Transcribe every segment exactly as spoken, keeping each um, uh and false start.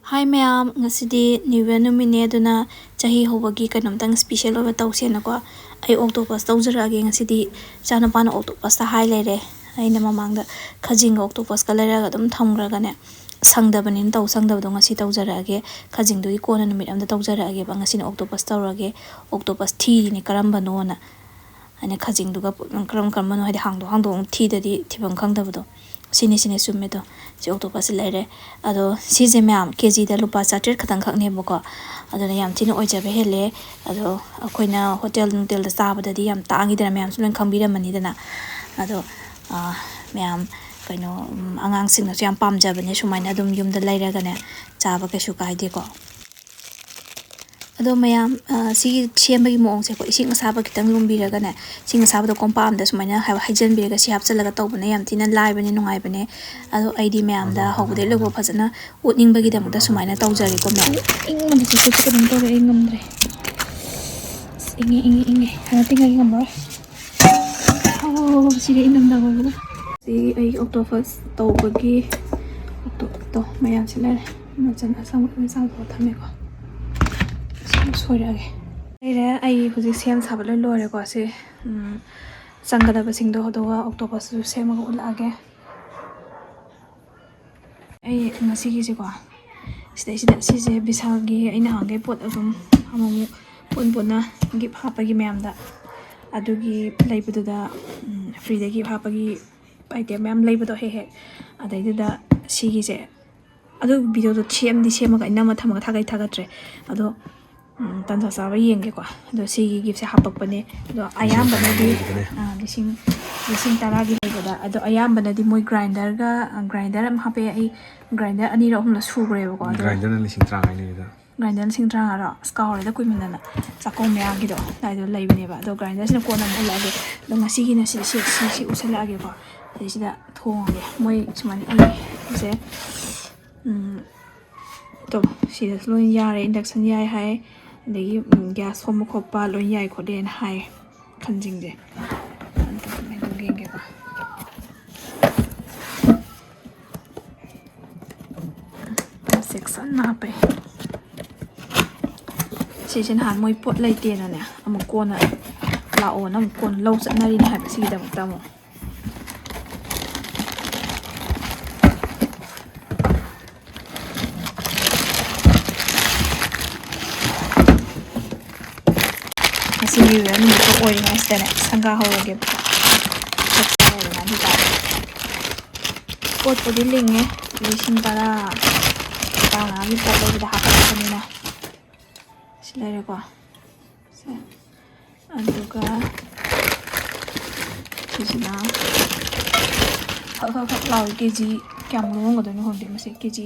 ꯍꯥꯏ ꯃꯌꯥꯝ, ꯉꯁꯤꯗꯤ New Year ꯅꯨꯃꯤꯠꯅꯦ, ꯑꯗꯨꯅ ꯆꯍꯤ ꯍꯧꯕꯒꯤ ꯀꯩꯅꯣꯝꯇꯪ special ꯑꯣꯏꯕ ꯇꯧꯁꯦꯅꯀꯣ꯫ ꯑꯩ octopus ꯇꯧꯖꯔꯛꯑꯒꯦ ꯉꯁꯤꯗꯤ꯫ ꯏꯆꯥꯅꯨꯄꯥꯅ octopus ꯇ ꯍꯥꯏ ꯂꯩꯔꯦ꯫ ꯑꯩꯅ ꯃꯃꯥꯡꯗ ꯈꯖꯤꯡꯒ octopus ꯀ ꯂꯩꯔꯒ ꯑꯗꯨꯝ ꯊꯝꯈ꯭ꯔꯒꯅꯦ, ꯁꯪꯗꯕꯅꯤꯅ ꯇꯧ ꯁꯪꯗꯕꯗꯣ ꯉꯁꯤ ꯇꯧꯖꯔꯛꯑꯒꯦ꯫ ꯈꯖꯤꯡꯗꯨꯗꯤ ꯀꯣꯟꯅ ꯅꯨꯃꯤꯠ ꯑꯃꯗ ꯇꯧꯖꯔꯛꯑꯒꯦꯕ꯫ ꯉꯁꯤꯅ octopus ꯇꯧꯔꯒꯦ꯫ Octopus ꯊꯤꯔꯤꯅꯤ ꯀꯔꯝꯕꯅꯣꯅ꯫ ꯑꯩꯅ ꯈꯖꯤꯡꯗꯨꯒ ꯀꯔꯝ ꯀꯔꯝꯕꯅꯣ, ꯍꯥꯏꯗꯤ ꯍꯥꯡꯗꯣꯛ ꯍꯥꯡꯗꯣꯛ ꯊꯤꯗꯗꯤ ꯊꯤꯐꯝ ꯈꯪꯗꯕꯗꯣ꯫ ꯁꯤꯅꯤ, ꯁꯤꯅꯤ, ꯆꯨꯝꯃꯦ꯫ ꯑꯗꯣ ꯁꯤ octopus ꯁꯤ ꯂꯩꯔꯦ꯫ ꯑꯗꯣ ꯁꯤꯁꯦ ꯃꯌꯥꯝ KG ꯗ ꯂꯨꯄꯥ ꯆꯥꯇ꯭ꯔꯦꯠ ꯈꯛꯇꯪ ꯈꯛꯅꯦꯕꯀꯣ꯫ ꯑꯗꯨꯅ ꯌꯥꯝ ꯊꯤꯅ ꯑꯣꯏꯖꯕ ꯍꯦꯜꯂꯦ꯫ ꯑꯗꯣ ꯑꯩꯈꯣꯏꯅ ꯍꯣꯇꯦꯜ ꯅꯨꯡꯇꯦꯜꯗ ꯆꯥꯕꯗꯗꯤ ꯌꯥꯝ ꯇꯥꯡꯉꯤꯗꯅ, ꯃꯌꯥꯝꯁꯨ ꯂꯣꯏꯅ ꯈꯪꯕꯤꯔꯝꯃꯅꯤꯗꯅ꯫ ꯑꯗꯣ, ꯑꯥ, ꯃꯌꯥꯝ ꯀꯩꯅꯣ, ꯎꯝ, ꯑꯉꯥꯡꯁꯤꯡꯅꯁꯨ ꯌꯥꯝ ꯄꯥꯝꯖꯕꯅꯦ, ꯁꯨꯃꯥꯏꯅ ꯑꯗꯨꯝ ꯌꯨꯝꯗ ꯂꯩꯔꯒꯅꯦ ꯆꯥꯕ ꯀꯩꯁꯨ ꯀꯥꯏꯗꯦꯀꯣ꯫ ꯑꯗꯣ ꯃꯌꯥꯝ, ꯑ, ꯁꯤꯒꯤ ꯁꯦꯝꯕꯒꯤ ꯃꯑꯣꯡꯁꯦꯀꯣ, ꯏꯁꯤꯡ ꯑꯁꯥꯕ ꯈꯤꯇꯪ ꯂꯨꯝꯕꯤꯔꯒꯅꯦ, ꯏꯁꯤꯡ ꯑꯁꯥꯕꯗꯣ ꯀꯣꯝꯄꯥꯛ ꯑꯃꯗ ꯁꯨꯃꯥꯏꯅ ꯍꯥꯏ-, ꯍꯩꯖꯤꯟꯕꯤꯔꯒ ꯁꯤ ꯍꯥꯞꯆꯤꯜꯂꯒ ꯇꯧꯕꯅ ꯌꯥꯝ ꯊꯤꯅ ꯂꯥꯏꯕꯅꯦ, ꯅꯨꯡꯉꯥꯏꯕꯅꯦ꯫ ꯑꯗꯣ ꯑꯩꯗꯤ ꯃꯌꯥꯝꯗ ꯍꯧꯕꯗꯩ ꯂꯣꯏꯕꯧ ꯐꯖꯅ ꯎꯠꯅꯤꯡꯕꯒꯤꯗꯃꯛꯇ ꯁꯨꯃꯥꯏꯅ ꯇꯧꯖꯔꯦꯀꯣ ꯃꯌꯥꯝ꯫ ꯏꯪꯕꯅ ꯆꯤꯛꯄꯁꯤ ꯀꯩꯅꯣꯝ ꯇꯧꯔꯦ, ꯑꯩ ꯉꯝꯗ꯭ꯔꯦ꯫ ꯑꯁ, ꯏꯪꯉꯦ, ꯏꯪꯉꯦ, ꯏꯪꯉꯦ꯫ ꯍꯥꯟꯅ ꯇꯤꯡꯉꯒ ꯉꯝꯃꯔꯣꯏ꯫ ꯑꯣ, ꯁꯤꯔꯦ ꯏꯅꯝ ꯅꯝꯃꯕꯗ꯫ ꯁꯤ ꯑꯩ octopus ꯇꯧꯕꯒꯤ octopus ꯇꯣ ꯃꯌꯥꯝꯁꯤ ꯂꯩꯔꯦ꯫ ꯃꯆꯜ ꯑꯁꯪꯕ ꯂꯣꯏ ꯆꯥꯝꯊꯣꯛꯑ ꯊꯝꯃꯦꯀꯣ꯫ ꯁꯤ ꯁꯣꯏꯔꯛꯑꯒꯦ꯫ ꯂꯩꯔꯦ, ꯑꯩ ꯍꯧꯖꯤꯛ ꯁꯦꯝ ꯁꯥꯕ ꯂꯣꯏ ꯂꯣꯏꯔꯦꯀꯣ꯫ ꯁꯤ, ꯎꯝ, ꯆꯪꯒꯗꯕꯁꯤꯡꯗꯣ, ꯑꯗꯨꯒ octopus ꯁꯨ ꯁꯦꯝꯃꯒ ꯎꯠꯂꯛꯑꯒꯦ꯫ ꯑꯩ ꯉꯁꯤꯒꯤꯁꯦꯀꯣ, ꯁꯤꯗꯩꯁꯤꯗ ꯁꯤꯁꯦ ꯕꯤꯁꯥꯜꯒꯤ ꯑꯩ ꯅꯍꯥꯟꯈꯩ ꯄꯣꯠ ꯑꯗꯨꯝ ꯑꯃꯨꯛꯃꯨꯛ ꯄꯨꯟ ꯄꯨꯟꯅ gift ꯍꯥꯞꯄꯒꯤ ꯃꯌꯥꯝꯗ, ꯑꯗꯨꯒꯤ ꯂꯩꯕꯗꯨꯗ, ꯎꯝ, free ꯗ gift ꯍꯥꯞꯄꯒꯤ item ꯃꯌꯥꯝ ꯂꯩꯕꯗꯣ ꯍꯦꯛ ꯍꯦꯛ, ꯑꯗꯩꯗꯨꯗ ꯁꯤꯒꯤꯁꯦ, ꯑꯗꯨ video ꯗꯣ ꯁꯦꯝꯗꯤ ꯁꯦꯝꯃꯒ ꯑꯩ ꯅꯝꯃ ꯊꯝꯃꯒ ꯊꯥꯒꯠ-, ꯊꯥꯒꯠꯇ꯭ꯔꯦ꯫ ꯑꯗꯣ, ꯎꯝ, ꯇꯟꯖꯥ ꯆꯥꯕ ꯌꯦꯡꯒꯦꯀꯣ꯫ ꯑꯗꯣ ꯁꯤꯒꯤ gift ꯁꯦ ꯍꯥꯄꯛꯄꯅꯦ꯫ ꯑꯗꯣ ꯑꯌꯥꯝꯕꯅꯗꯤ, ꯑ, ꯂꯤꯁꯤꯡ, ꯂꯤꯁꯤꯡ ꯇꯔꯥꯒꯤ ꯂꯩꯕꯗ, ꯑꯗꯣ ꯑꯌꯥꯝꯕꯅꯗꯤ ꯃꯣꯏ grinder ꯒ, ꯑ, grinder ꯑꯃ ꯍꯥꯞꯄꯦ꯫ ꯑꯩ grinder ꯑꯅꯤꯔꯛ ꯑꯍꯨꯝꯂꯛ ꯁꯨꯈ꯭ꯔꯦꯕꯀꯣ꯫ ꯑꯗꯣ grinder ꯅ ꯂꯤꯁꯤꯡ ꯇꯔꯥꯃꯉꯥ ꯂꯩꯕꯗ꯫ Grinder ꯂꯤꯁꯤꯡ ꯇꯔꯥꯃꯉꯥꯔꯣ? ꯑꯁ, ꯀꯥꯎꯔꯦꯗ, ꯀꯨꯏꯃꯟꯗꯅ꯫ ꯆꯥꯛꯈꯣꯝ ꯃꯌꯥꯒꯤꯗꯣ ꯑꯗꯨꯋꯥꯏꯗ ꯂꯩꯕꯅꯦꯕ꯫ ꯑꯗꯣ grinder ꯁꯤꯅ ꯀꯣꯟꯅ ꯑꯃꯨꯛ ꯎꯠꯂꯛꯑꯒꯦ꯫ ꯑꯗꯣ ꯉꯁꯤꯒꯤꯅ ꯁꯤ, ꯁꯤ, ꯁꯤ, ꯁꯤ ꯎꯠꯁꯜꯂꯛꯑꯒꯦꯀꯣ꯫ ꯁꯤꯗꯩꯁꯤꯗ ꯊꯣꯡꯉꯒꯦ꯫ ꯃꯣꯏ ꯁꯨꯃꯥꯏꯅ ꯏꯁꯦ, ꯎꯝ, ꯇꯣ, ꯁꯤꯗꯁꯨ ꯂꯣꯏ ꯌꯥꯔꯦ, induction ꯌꯥꯏ ꯍꯥꯏ, ꯑꯗꯒꯤ, ꯎꯝ, gas ꯍꯣꯟꯕ ꯈꯣꯠꯄ ꯂꯣꯏ ꯌꯥꯏ ꯈꯣꯠꯂꯦꯅ ꯍꯥꯏ, ꯈꯟꯁꯤꯡꯁꯦ꯫ ꯑꯗꯨ ꯀꯃꯥꯏꯅ ꯇꯧꯒꯦ ꯌꯦꯡꯒꯦꯀꯣ꯫ ꯁꯦ, ꯆꯦꯛꯁꯟꯅ ꯍꯥꯞꯄꯛꯑꯦ꯫ ꯁꯤꯁꯦ ꯅꯍꯥꯟ ꯃꯣꯏ ꯄꯣꯠ ꯂꯩꯇꯦꯅꯅꯦ, ꯑꯃꯨꯛ ꯀꯣꯟꯅ ꯂꯥꯛꯑꯣꯅ ꯑꯃꯨꯛ ꯀꯣꯟꯅ ꯂꯧ ꯆꯠꯅꯔꯤꯅꯦ ꯍꯥꯏꯕ, ꯁꯤꯒꯤꯗꯃꯛꯇ ꯑꯃꯨꯛ꯫ ꯉꯁꯤ New Year ꯅꯨꯃꯤꯠꯇ ꯑꯣꯏꯔꯤꯉꯩꯁꯤꯗꯅꯦ ꯁꯪꯒꯥ ꯍꯧꯔꯒꯦꯕꯀꯣ꯫ ꯁꯪꯒꯥ ꯍꯧꯔꯒ ꯑꯗꯨ ꯇꯥꯔꯦ꯫ ꯄꯣꯠꯄꯨꯗꯤ ꯂꯤꯡꯉꯦ, ꯂꯤꯁꯤꯡ ꯇꯔꯥ ꯇꯔꯥꯃꯉꯥꯒꯤ ꯄꯣꯠ ꯂꯩꯕꯗ ꯍꯥꯞꯄꯛꯄꯅꯤꯅ꯫ ꯁꯤ ꯂꯩꯔꯦꯀꯣ꯫ ꯁꯦ꯫ ꯑꯗꯨꯒ ꯁꯤꯁꯤꯅ ꯐꯛ ꯐꯛ ꯐꯛ ꯂꯥꯎꯋꯤ꯫ ꯀꯦ ꯖꯤ ꯀꯌꯥꯝ ꯂꯨꯝꯃꯝꯒꯗꯣꯏꯅꯣ ꯈꯪꯗꯦ꯫ ꯃꯁꯤ ꯀꯦ ꯖꯤ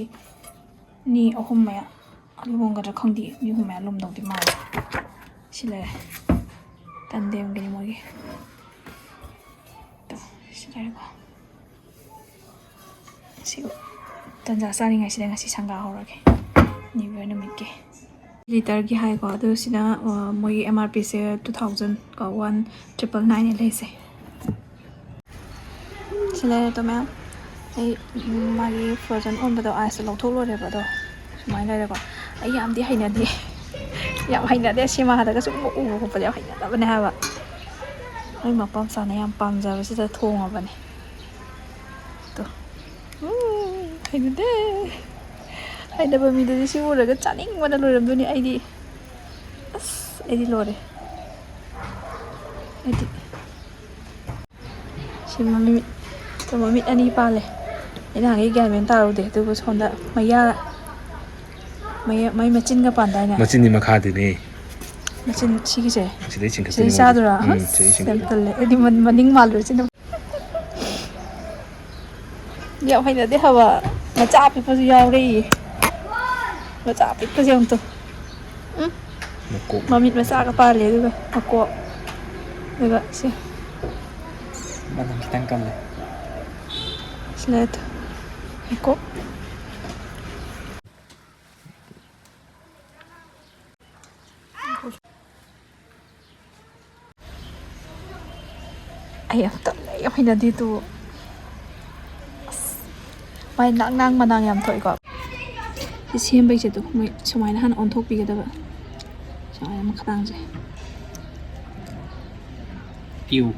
ꯑꯅꯤ ꯑꯍꯨꯝ ꯃꯌꯥ ꯂꯨꯝꯃꯝꯒꯗ꯭ꯔꯥ ꯈꯪꯗꯦ꯫ ꯑꯅꯤ ꯑꯍꯨꯝ ꯃꯌꯥ ꯂꯨꯝꯗꯧꯗꯤ ꯃꯥꯜꯂꯦ꯫ ꯁꯤ ꯂꯩꯔꯦ꯫ ꯇꯟꯗꯦꯝꯒꯤꯅꯤ ꯃꯣꯏꯒꯤ꯫ ꯇꯣ, ꯁꯤ ꯂꯩꯔꯦꯀꯣ꯫ ꯁꯤ ꯇꯟꯖꯥ ꯆꯥꯔꯤꯉꯩꯁꯤꯗ ꯉꯁꯤ ꯁꯪꯒꯥ ꯍꯧꯔꯒꯦ꯫ New Year ꯅꯨꯃꯤꯠꯀꯤ꯫ ꯂꯤꯇꯔꯒꯤ ꯍꯥꯏꯀꯣ, ꯑꯗꯨ ꯁꯤꯅ, ꯑ, ꯃꯣꯏꯒꯤ M R P ꯁꯦ two thousand ꯀꯣ, one triple nine ꯂꯩꯁꯦ꯫ ꯁꯤ ꯂꯩꯔꯦ ꯇꯣ ꯃꯌꯥꯝ꯫ ꯑꯩ, ꯎꯝ, ꯃꯥꯒꯤ frozen ꯑꯣꯟꯕꯗꯣ ice ꯇ ꯂꯧꯊꯣꯛ ꯂꯣꯏꯔꯦꯕ ꯑꯗꯣ꯫ ꯁꯨꯃꯥꯏꯅ ꯂꯩꯔꯦꯀꯣ꯫ ꯑꯩ ꯌꯥꯝꯗꯤ ꯍꯩꯅꯗꯦ꯫ ꯌꯥꯝ ꯍꯩꯅꯗꯦ ꯁꯤꯃꯥꯗꯒ ꯁꯨꯝ ꯎꯕ ꯈꯣꯠꯄꯗ ꯌꯥꯝ ꯍꯩꯅꯗꯕꯅꯦ ꯍꯥꯏꯕ꯫ ꯑꯩ ꯃꯄꯥ ꯃꯆꯥꯅ ꯌꯥꯝ ꯄꯥꯝꯖꯕꯁꯤꯗ ꯊꯣꯡꯉꯕꯅꯦ꯫ ꯇꯣ꯫ ꯎꯝ, ꯍꯩꯅꯗꯦ꯫ ꯍꯩꯅꯕ ꯃꯤꯗꯗꯤ ꯁꯤ ꯎꯔꯒ ꯆꯥꯅꯤꯡꯕꯅ ꯂꯣꯏꯔꯝꯗꯣꯏꯅꯤ꯫ ꯑꯩꯗꯤ, ꯑꯁ, ꯑꯩꯗꯤ ꯂꯣꯏꯔꯦ꯫ ꯑꯩꯗꯤ ꯁꯤ ꯃꯃꯤꯠ, ꯃꯃꯤꯠ ꯑꯅꯤ ꯄꯥꯜꯂꯦ꯫ ꯑꯩ ꯅꯍꯥꯟꯒꯩ ꯒ꯭ꯌꯥꯟ ꯃꯦꯟ ꯇꯥꯔꯨꯗꯦ꯫ ꯑꯗꯨꯒ ꯁꯣꯝꯗ ꯃꯌꯥ, ꯃꯌꯥ, ꯃꯩ ꯃꯆꯤꯟꯒ ꯄꯥꯟꯗꯥꯏꯅꯦ? ꯃꯆꯤꯟꯗꯤ ꯃꯈꯥꯗꯅꯦ꯫ ꯃꯆꯤꯟ ꯁꯤꯒꯤꯁꯦ? ꯁꯤꯗꯩ ꯆꯤꯡꯈꯠꯇꯣꯏꯅꯦ ꯁꯤꯗꯩ ꯃꯣꯏꯗꯤ꯫ ꯆꯥꯗꯣꯏꯔꯥ? ꯎꯝ, ꯑꯁ, ꯁꯤꯗꯩ ꯌꯥꯝ ꯆꯤꯡꯈꯠꯇꯣꯏꯅꯦ꯫ ꯇꯜꯂꯦ꯫ ꯑꯩꯗꯤ ꯃꯟ-, ꯃꯅꯤꯡ ꯃꯥꯜꯂꯨꯔꯦ ꯁꯤꯅ꯫ ꯌꯥꯝ ꯍꯩꯅꯗꯦ ꯍꯥꯏꯕ꯫ ꯃꯆꯥ ꯑꯄꯤꯛꯄꯁꯨ ꯌꯥꯎꯔꯛꯏ꯫ ꯃꯆꯥ ꯑꯄꯤꯛꯄꯁꯦ ꯑꯃꯨꯛꯇ꯫ ꯎꯝ꯫ ꯃꯀꯣꯛ꯫ ꯃꯃꯤꯠ ꯃꯆꯥꯒ ꯄꯥꯜꯂꯦ, ꯑꯗꯨꯒ ꯃꯀꯣꯛ꯫ ꯑꯗꯨꯒ ꯁꯤ꯫ ꯃꯅꯝ ꯈꯤꯇꯪ ꯀꯜꯂꯦ꯫ ꯁꯤ ꯂꯩꯔꯦ꯫ ꯃꯀꯣꯛ꯫ ꯑꯩ ꯌꯥꯝ ꯇꯜꯂꯦ, ꯑꯩ ꯌꯥꯝ ꯍꯩꯅꯗꯦ ꯑꯗꯨ꯫ ꯑꯁ, ꯃꯥꯏ ꯅꯥꯡ ꯅꯥꯡ ꯃꯅꯥꯡ ꯌꯥꯝ ꯊꯣꯛꯏꯀꯣ꯫ ꯁꯦꯝꯕꯩꯁꯦ ꯑꯗꯨ ꯃꯣꯏ ꯁꯨꯃꯥꯏꯅ ꯍꯥꯟꯅ ꯑꯣꯟꯊꯣꯛꯄꯤꯒꯗꯕ꯫ ꯁꯨꯃꯥꯏꯅ ꯃꯈꯥ ꯇꯥꯡꯁꯦ꯫ ꯄꯤꯌꯨ꯫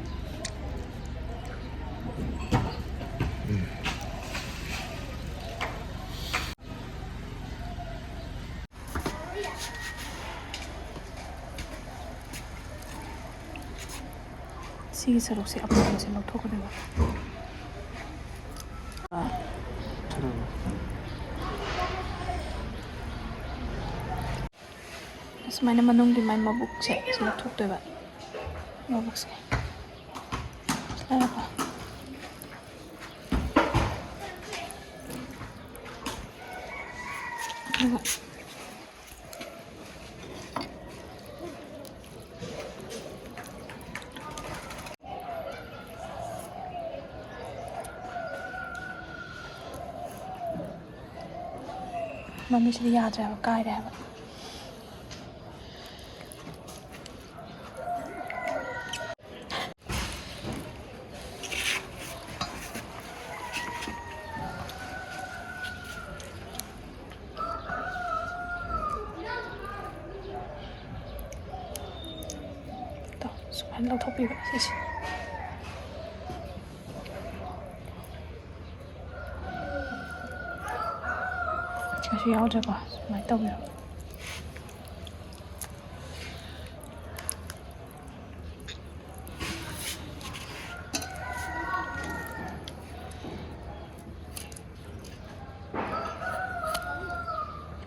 ꯁꯤꯒꯤ ꯁꯔꯨꯛꯁꯦ ꯑꯄꯣꯝꯕꯁꯦ ꯂꯧꯊꯣꯛꯀꯗꯕ꯫ ꯑꯁꯨꯃꯥꯏꯅ ꯃꯅꯨꯡꯒꯤ ꯃꯥꯏ ꯃꯕꯨꯛꯁꯦ ꯁꯤ ꯂꯧꯊꯣꯛꯇꯣꯏꯕ꯫ ꯃꯕꯨꯛꯁꯦ꯫ ꯁꯤ ꯂꯩꯔꯦꯀꯣ꯫ ꯑꯗꯨꯒ ꯃꯃꯤꯠꯁꯤꯗꯤ ꯌꯥꯗ꯭ꯔꯦ ꯍꯥꯏꯕ, ꯀꯥꯏꯔꯦ ꯍꯥꯏꯕ꯫ ꯇꯣ, ꯁꯨꯃꯥꯏꯅ ꯂꯧꯊꯣꯛꯄꯤꯕ ꯁꯤꯁꯦ꯫ ꯀꯩꯁꯨ ꯌꯥꯎꯗ꯭ꯔꯦꯀꯣ, ꯁꯨꯃꯥꯏꯅ ꯇꯧꯕꯤꯔꯣ꯫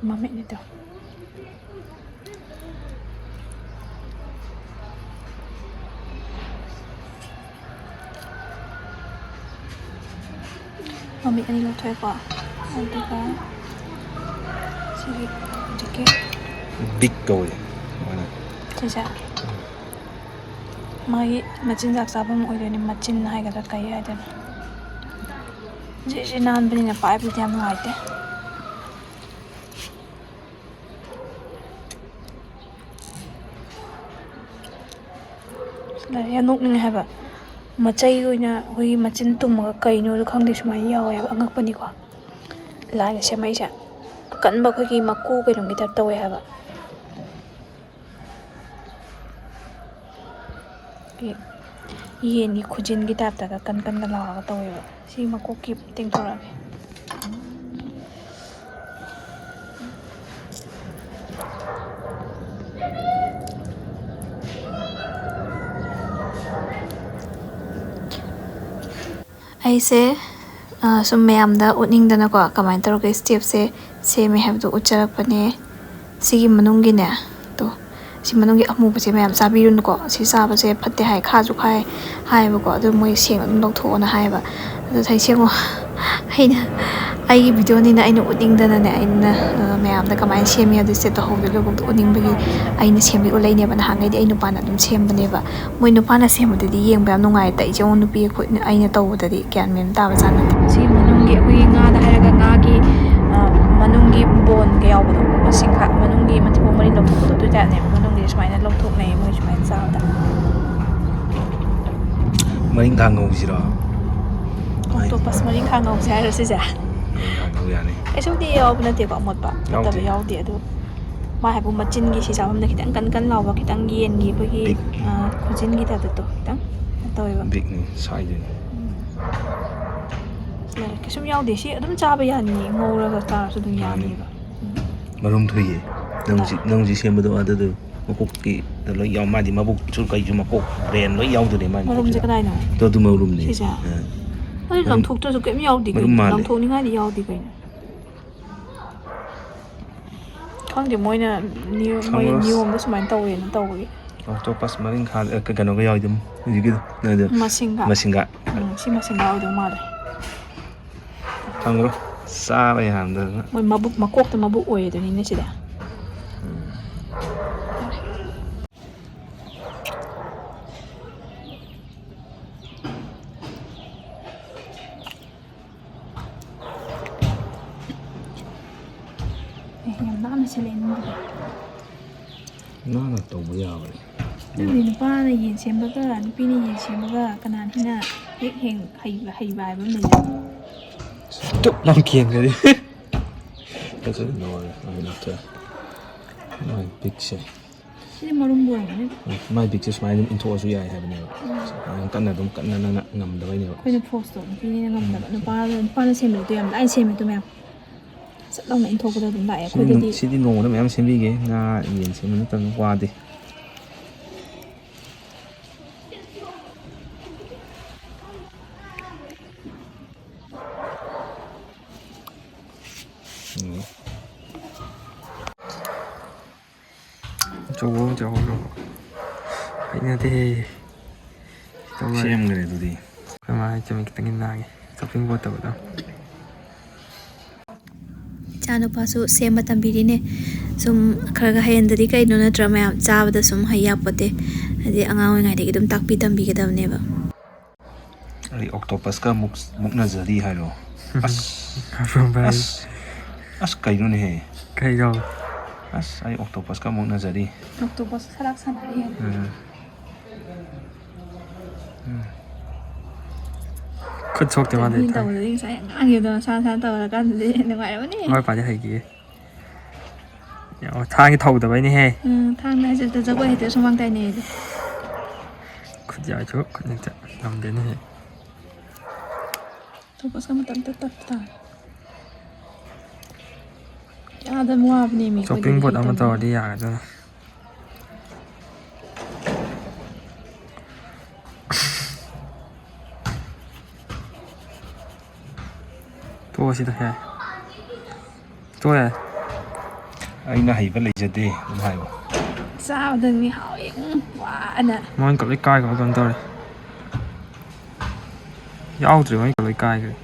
ꯃꯃꯤꯠꯅꯤꯗꯣ꯫ ꯃꯃꯤꯠ ꯑꯅꯤ ꯂꯧꯊꯣꯛꯑꯦꯀꯣ, ꯑꯗꯨꯒ ꯁꯤꯒꯤ ꯍꯧꯖꯤꯛꯀꯤ ꯕꯤꯛ ꯀꯧꯋꯦ ꯃꯥꯅ꯫ ꯁꯤꯁꯦ ꯃꯥꯒꯤ ꯃꯆꯤꯟꯖꯥꯛ ꯆꯥꯐꯝ ꯑꯣꯏꯗꯣꯏꯅꯤ, ꯃꯆꯤꯟ ꯍꯥꯏꯒꯗ꯭ꯔꯥ ꯀꯩ ꯍꯥꯏꯗꯣꯏꯅꯣ꯫ ꯁꯤꯁꯦ ꯅꯥꯟꯕꯅꯤꯅ ꯄꯥꯏꯕꯗꯤ ꯌꯥꯝ ꯅꯨꯡꯉꯥꯏꯇꯦ꯫ ꯌꯥꯝ ꯅꯣꯛꯅꯤꯡꯉꯦ ꯍꯥꯏꯕ꯫ ꯃꯆꯩ ꯑꯣꯏꯅ ꯑꯩꯈꯣꯏꯒꯤ ꯃꯆꯤꯟ ꯇꯨꯝꯃꯒ ꯀꯩꯅꯣꯗꯣ ꯈꯪꯗꯦ, ꯁꯨꯃꯥꯏꯅ ꯌꯥꯎꯋꯦ ꯍꯥꯏꯕ, ꯑꯉꯛꯄꯅꯤꯀꯣ꯫ ꯂꯥꯏꯅ ꯁꯦꯝꯃꯛꯏꯁꯦ꯫ ꯑꯀꯟꯕ ꯑꯩꯈꯣꯏꯒꯤ ꯃꯀꯨ ꯀꯩꯅꯣꯝꯒꯤ ꯇꯥꯏꯞ ꯇꯧꯋꯦ ꯍꯥꯏꯕ꯫ ꯌꯦꯟꯒꯤ ꯈꯨꯖꯤꯟꯒꯤ ꯇꯥꯏꯞꯇꯒ ꯀꯟ ꯀꯟꯅ ꯂꯥꯎꯔꯒ ꯇꯧꯋꯦꯕ꯫ ꯁꯤ ꯃꯀꯣꯛꯀꯤ ꯇꯦꯡꯊꯣꯔꯛꯑꯒꯦ꯫ ꯑꯩꯁꯦ, ꯑ, ꯁꯨꯝ ꯃꯌꯥꯝꯗ ꯎꯠꯅꯤꯡꯗꯅꯀꯣ, ꯀꯃꯥꯏꯅ ꯇꯧꯔꯒ ꯁ꯭ꯇꯦꯞꯁꯦ ꯁꯦꯝꯃꯦ ꯍꯥꯏꯕꯗꯣ ꯎꯠꯆꯔꯛꯄꯅꯦ꯫ ꯁꯤꯒꯤ ꯃꯅꯨꯡꯒꯤꯅꯦ, ꯇꯣ, ꯁꯤ ꯃꯅꯨꯡꯒꯤ ꯑꯃꯨꯕꯁꯦ ꯃꯌꯥꯝ ꯆꯥꯕꯤꯔꯨꯅꯨꯀꯣ꯫ ꯁꯤ ꯆꯥꯕꯁꯦ ꯐꯠꯇꯦ ꯍꯥꯏ, ꯈꯥꯁꯨ ꯈꯥꯏ ꯍꯥꯏꯌꯦꯕꯀꯣ꯫ ꯑꯗꯨ ꯃꯣꯏ ꯁꯦꯡꯅ ꯑꯗꯨꯝ ꯂꯧꯊꯣꯛꯑꯣꯅ ꯍꯥꯏꯌꯦꯕ꯫ ꯑꯗꯨ ꯉꯁꯥꯏ ꯁꯦꯝꯃꯣ꯫ ꯑꯩꯅ, ꯑꯩꯒꯤ ꯚꯤꯗꯤꯑꯣꯅꯤꯅ ꯑꯩꯅ ꯎꯠꯅꯤꯡꯗꯅꯅꯦ, ꯑꯩꯅ, ꯑ, ꯃꯌꯥꯝꯗ ꯀꯃꯥꯏꯅ ꯁꯦꯝꯃꯤ ꯑꯗꯨ ꯁꯦꯠꯇꯣ ꯍꯧꯕꯗ ꯂꯣꯏꯕꯧꯗ ꯎꯠꯅꯤꯡꯕꯒꯤ ꯑꯩꯅ ꯁꯦꯝꯕꯤ ꯎꯠꯂꯛꯏꯅꯦꯕ꯫ ꯅꯍꯥꯟꯈꯩꯗꯤ ꯑꯩ ꯅꯨꯄꯥꯅ ꯑꯗꯨꯝ ꯁꯦꯝꯕꯅꯦꯕ꯫ ꯃꯣꯏ ꯅꯨꯄꯥꯅ ꯁꯦꯝꯕꯗꯗꯤ ꯌꯦꯡꯕ ꯌꯥꯝ ꯅꯨꯡꯉꯥꯏ꯫ ꯑꯩꯁꯦ ꯑꯃꯨꯛ ꯅꯨꯄꯤ ꯑꯩꯈꯣꯏ, ꯑꯩꯅ ꯇꯧꯕꯗꯗꯤ ꯒ꯭ꯌꯥꯟ ꯃꯦꯟ ꯇꯥꯕ ꯖꯥꯠ ꯅꯠꯇꯦ꯫ ꯁꯤ ꯃꯅꯨꯡꯒꯤ ꯑꯩꯈꯣꯏꯒꯤ ꯉꯥꯗ ꯍꯥꯏꯔꯒ ꯉꯥꯒꯤ, ꯑ, ꯃꯅꯨꯡꯒꯤ ꯕꯣꯟꯒ ꯌꯥꯎꯕꯗꯣ, ꯃꯁꯤꯡꯈꯥ ꯃꯅꯨꯡꯒꯤ ꯃꯊꯤꯕꯣꯡ ꯃꯔꯤ ꯂꯧꯊꯣꯛꯄꯗꯣ, ꯑꯗꯨ ꯇꯥꯏꯞꯅꯦꯕ꯫ ꯃꯅꯨꯡꯒꯤ ꯁꯨꯃꯥꯏꯅ ꯂꯧꯊꯣꯛꯅꯩ ꯃꯣꯏ ꯁꯨꯃꯥꯏꯅ ꯆꯥꯕꯗ꯫ ꯃꯔꯤꯡꯈꯥ ꯉꯧꯁꯤꯔꯣ? ꯑꯣꯛꯇꯣꯄꯁ ꯃꯔꯤꯡꯈꯥ ꯉꯧꯁꯦ ꯍꯥꯏꯔꯣ ꯁꯤꯁꯦ? ꯃꯔꯤꯡꯈꯥ ꯉꯧ ꯌꯥꯅꯤ꯫ ꯀꯩꯁꯨꯝꯗꯤ ꯌꯥꯎꯕ ꯅꯠꯇꯦꯀꯣ ꯑꯃꯣꯠꯄ? ꯌꯥꯎꯗꯦ꯫ ꯐꯠꯇꯕ ꯌꯥꯎꯗꯦ꯫ ꯑꯗꯨ ꯃꯥ ꯍꯥꯏꯕꯨ ꯃꯆꯤꯟꯒꯤ ꯁꯤ ꯆꯥꯐꯝꯗ ꯈꯤꯇꯪ ꯀꯟ ꯀꯟ ꯂꯥꯎꯕ, ꯈꯤꯇꯪ ꯌꯦꯟꯒꯤ ꯑꯩꯈꯣꯏꯒꯤ, ꯕꯤꯛ꯫ ꯑ, ꯈꯨꯖꯤꯟꯒꯤ ꯇꯥꯏꯞꯇ ꯇꯣ, ꯈꯤꯇꯪ ꯇꯧꯋꯦꯕ꯫ ꯕꯤꯛꯅꯤ ꯁꯥꯏꯗꯨꯅꯤ꯫ ꯎꯝ꯫ ꯂꯣꯏꯔꯦ꯫ ꯀꯩꯁꯨꯝ ꯌꯥꯎꯗꯦ꯫ ꯁꯤ ꯑꯗꯨꯝ ꯆꯥꯕ ꯌꯥꯅꯤꯌꯦ, ꯉꯧꯔꯒ ꯆꯥꯔꯁꯨ ꯑꯗꯨꯝ ꯌꯥꯅꯤꯌꯦꯕ꯫ ꯎꯝ꯫ ꯃꯔꯨꯝ ꯊꯨꯏꯌꯦ꯫ ꯅꯪ ꯍꯣꯏ꯫ ꯍꯧꯖꯤꯛ, ꯅꯪ ꯍꯧꯖꯤꯛ ꯁꯦꯝꯕꯗꯣ ꯑꯗꯨꯗꯣ ꯃꯀꯣꯛꯀꯤꯗ ꯂꯣꯏ ꯌꯥꯎ-, ꯃꯥꯗꯤ ꯃꯕꯨꯛꯁꯨ ꯀꯩꯁꯨ ꯃꯀꯣꯛ, ꯕ꯭ꯔꯦꯟ ꯂꯣꯏ ꯌꯥꯎꯗꯣꯏꯅꯦ ꯃꯥꯏ ꯃꯔꯨꯝꯁꯦ ꯃꯀꯣꯛꯁꯤꯗ꯫ ꯀꯗꯥꯏꯅꯣ? ꯑꯗꯨ, ꯑꯗꯨ ꯃꯔꯨꯝꯅꯦ꯫ ꯁꯤꯁꯦ? ꯑ꯫ ꯑꯗꯨ ꯃꯔꯨꯝ, ꯂꯪꯊꯣꯛꯇ꯭ꯔꯁꯨ ꯀꯩꯝ ꯌꯥꯎꯗꯦ ꯃꯔꯨꯝ ꯀꯩꯅꯣ? ꯃꯥꯜꯂꯦ꯫ ꯂꯪꯊꯣꯛꯅꯤꯡꯉꯥꯏꯗꯤ ꯌꯥꯎꯗꯦ ꯀꯩꯅꯣ? ꯈꯪꯗꯦ, ꯃꯣꯏꯅ ꯅꯤꯌꯣꯝ, ꯃꯣꯏ ꯈꯪꯉꯔꯣꯏ꯫ ꯅꯤꯌꯣꯝꯗꯣ ꯁꯨꯃꯥꯏꯅ ꯇꯧꯋꯦꯅ ꯇꯧꯕꯒꯤ꯫ ꯑꯣꯛꯇꯣꯄꯁ ꯃꯔꯤꯡꯈꯥ, ꯑ, ꯀ-, ꯀꯩꯅꯣꯒ ꯌꯥꯎꯋꯤꯗꯨꯝ, ꯍꯧꯖꯤꯛꯀꯤꯗꯣ, ꯅꯣꯏꯗꯣ꯫ ꯃꯁꯤꯡꯒ꯫ ꯃꯁꯤꯡꯒ꯫ ꯎꯝ, ꯁꯤ ꯃꯁꯤꯡꯒ ꯑꯣꯏꯗꯧ ꯃꯥꯜꯂꯦ꯫ ꯈꯪꯉꯔꯣꯏ꯫ ꯆꯥꯕ ꯌꯥꯔꯝꯗꯗꯅ꯫ ꯃꯣꯏ ꯃꯕꯨꯛ, ꯃꯀꯣꯛꯇ ꯃꯕꯨꯛ ꯑꯣꯏꯔꯦꯗꯨꯅꯤꯅꯦ ꯁꯤꯗ꯫ ꯎꯝ꯫ ꯑꯦ, ꯌꯥꯝ ꯅꯥꯟꯅ ꯁꯦꯠꯂꯛꯑꯦ ꯅꯪꯒꯤꯗꯤ꯫ ꯅꯥꯟꯅ ꯇꯧꯕ ꯌꯥꯕꯅꯤ꯫ ꯑꯗꯨꯕꯨꯗꯤ ꯅꯨꯄꯥꯅ ꯌꯦꯟ ꯁꯦꯝꯕꯒ ꯅꯨꯄꯤꯅ ꯌꯦꯟ ꯁꯦꯝꯕꯒ ꯀꯅꯥꯅ ꯍꯦꯟꯅ ꯍꯦꯛ ꯍꯦꯟ ꯍꯩꯕ, ꯍꯩꯕ ꯍꯥꯏꯕ ꯑꯃ ꯂꯩꯗꯅ꯫ ꯇꯨꯞ ꯂꯥꯎ ꯀꯦꯟꯒ꯭ꯔꯗꯤ꯫ ꯐꯖꯅ ꯂꯣꯏꯔꯦ꯫ ꯑꯩ ꯅꯠꯇꯦ꯫ ꯃꯥꯏ ꯕꯤꯛꯁꯦ꯫ ꯁꯤꯗꯤ ꯃꯔꯨꯝ ꯄꯨꯔꯝꯒꯅꯤ꯫ ꯃꯥꯏ ꯕꯤꯛꯁꯦ ꯁꯨꯃꯥꯏꯅ ꯑꯗꯨꯝ ꯏꯟꯊꯣꯛꯑꯁꯨ ꯌꯥꯏ ꯍꯥꯏꯕꯅꯦꯕ꯫ ꯎꯝ꯫ ꯁꯨꯃꯥꯏꯅ ꯀꯟꯅ ꯑꯗꯨꯝ, ꯀꯟꯅ ꯅꯪꯅ ꯉꯝꯗꯕꯩꯅꯦꯕ꯫ ꯑꯩꯈꯣꯏꯅ ꯐꯣꯔꯁꯇꯣ ꯅꯨꯄꯤꯅꯤꯅ ꯉꯝꯗꯕ꯫ ꯅꯨꯄꯥ, ꯅꯨꯄꯥꯅ ꯁꯦꯝꯕꯗꯣ ꯌꯥꯝ ꯂꯥꯏꯅ ꯁꯦꯝꯃꯦ ꯑꯗꯨ ꯃꯌꯥꯝ꯫ ꯁꯠ ꯂꯥꯎꯅ ꯏꯟꯊꯣꯛꯄꯗ ꯑꯗꯨꯝ ꯂꯥꯛꯑꯦ꯫ ꯁꯤꯗꯤ ꯑꯩꯈꯣꯏꯗꯗꯤ ꯅꯨꯡ-, ꯁꯤꯗꯤ ꯅꯣꯡꯃꯗ ꯃꯌꯥꯝ ꯁꯦꯝꯕꯤꯒꯦ꯫ ꯉꯥ, ꯌꯦꯟ ꯁꯦꯝꯕ ꯅꯠꯇꯕꯅꯤꯅ ꯋꯥꯗꯦ꯫ ꯎꯝ꯫ ꯑꯆꯧꯕ ꯑꯃ ꯆꯥꯎꯍꯜꯂꯣ꯫ ꯍꯩꯅꯗꯦ꯫ ꯁꯦꯝꯈ꯭ꯔꯦ ꯑꯗꯨꯗꯤ꯫ ꯑꯩꯈꯣꯏ ꯃꯥ ꯆꯨꯝꯃꯤ ꯈꯤꯇꯪꯗꯤ ꯅꯥꯒꯦ꯫ Chopping board ꯇꯧꯕꯗꯣ꯫ ꯏꯆꯥꯅꯨꯄꯥꯁꯨ ꯁꯦꯝꯕ ꯇꯝꯕꯤꯔꯤꯅꯦ꯫ ꯁꯨꯝ ꯈꯔ ꯈꯔ ꯍꯩꯍꯟꯗꯗꯤ ꯀꯩꯅꯣ, ꯅꯠꯇ꯭ꯔꯥ? ꯃꯌꯥꯝ ꯆꯥꯕꯗ ꯁꯨꯝ ꯍꯩ ꯌꯥꯄꯣꯠꯇꯦ꯫ ꯍꯥꯏꯗꯤ ꯑꯉꯥꯡ ꯑꯣꯏꯔꯤꯉꯩꯗꯒꯤ ꯑꯗꯨꯝ ꯇꯥꯛꯄꯤ ꯇꯝꯕꯤꯒꯗꯕꯅꯦꯕ꯫ ꯑꯩ octopusꯀ ꯃꯨꯛ-, ꯃꯨꯛꯅꯖꯔꯤ ꯍꯥꯏꯔꯣ? ꯑꯁ꯫ ꯑꯁꯣꯝꯗ ꯑꯩ ꯑꯁ꯫ ꯑꯁ, ꯀꯩꯅꯣꯅꯦꯍꯦ? ꯀꯩꯅꯣ? ꯑꯁ, ꯑꯩ octopusꯀ ꯃꯨꯛꯅꯖꯔꯤ꯫ Octopus ꯁꯂꯥꯛ ꯁꯥꯟꯅꯔꯤ꯫ ꯎꯝ꯫ ꯎꯝ꯫ ꯈꯨꯠ ꯁꯣꯛꯇꯦ ꯃꯥꯗꯤ꯫ ꯃꯤ ꯇꯧꯕꯗꯗꯤ ꯉꯁꯥꯏ ꯑꯉꯥꯡꯒꯤꯗꯣ ꯃꯁꯥ ꯃꯁꯥꯅ ꯇꯧꯔꯀꯥꯟꯗꯗꯤ ꯅꯨꯡꯉꯥꯏꯔꯝꯃꯅꯤ꯫ ꯍꯣꯏ, ꯄꯥꯗꯤ ꯍꯩꯈꯤꯌꯦ꯫ ꯑꯣ, ꯊꯥꯡꯒꯤ ꯊꯧꯗꯕꯩꯅꯦꯍꯦ꯫ ꯎꯝ, ꯊꯥꯡꯅ ꯍꯥꯏꯁꯦ ꯖꯒꯣꯏ ꯍꯩꯇ꯭ꯔꯦ ꯁꯨꯃꯥꯡ ꯇꯥꯏꯅꯩꯗꯣ꯫ ꯈꯨꯠ ꯌꯥꯏꯁꯨ ꯈꯨꯠꯅꯤꯛꯇ ꯉꯝꯗꯦꯅꯦꯍꯦ꯫ Octopusꯀ ꯃꯇꯝ ꯇꯞ ꯇꯞ ꯇꯥꯔꯦ꯫ ꯌꯥꯗꯕ ꯋꯥꯕꯅꯦꯃꯤ ꯑꯩꯈꯣꯏꯗꯗꯤ Chopping board ꯑꯃ ꯍꯩꯇꯕꯅꯤꯅ꯫ ꯇꯧꯔꯗꯤ ꯌꯥꯒꯗꯕꯅꯤ꯫ ꯇꯣꯛꯑꯣ ꯁꯤꯗ, ꯌꯥꯔꯦ꯫ ꯇꯣꯛꯑꯣ, ꯌꯥꯔꯦ꯫ ꯑꯩꯅ ꯍꯩꯕ ꯂꯩꯖꯗꯦ ꯑꯗꯨꯝ ꯍꯥꯏꯌꯣ꯫ ꯆꯥꯕꯗꯗꯤ ꯍꯥꯎꯋꯦ, ꯎꯝ, ꯋꯥꯅ꯫ ꯃꯣꯏꯅ ꯂꯣꯏ ꯀꯥꯏꯈ꯭ꯔꯕ ꯀꯩꯅꯣꯝ ꯇꯧꯔꯦ꯫ ꯌꯥꯎꯗ꯭ꯔꯦ, ꯃꯣꯏꯅ ꯂꯣꯏ ꯀꯥꯏꯈ꯭ꯔꯦ꯫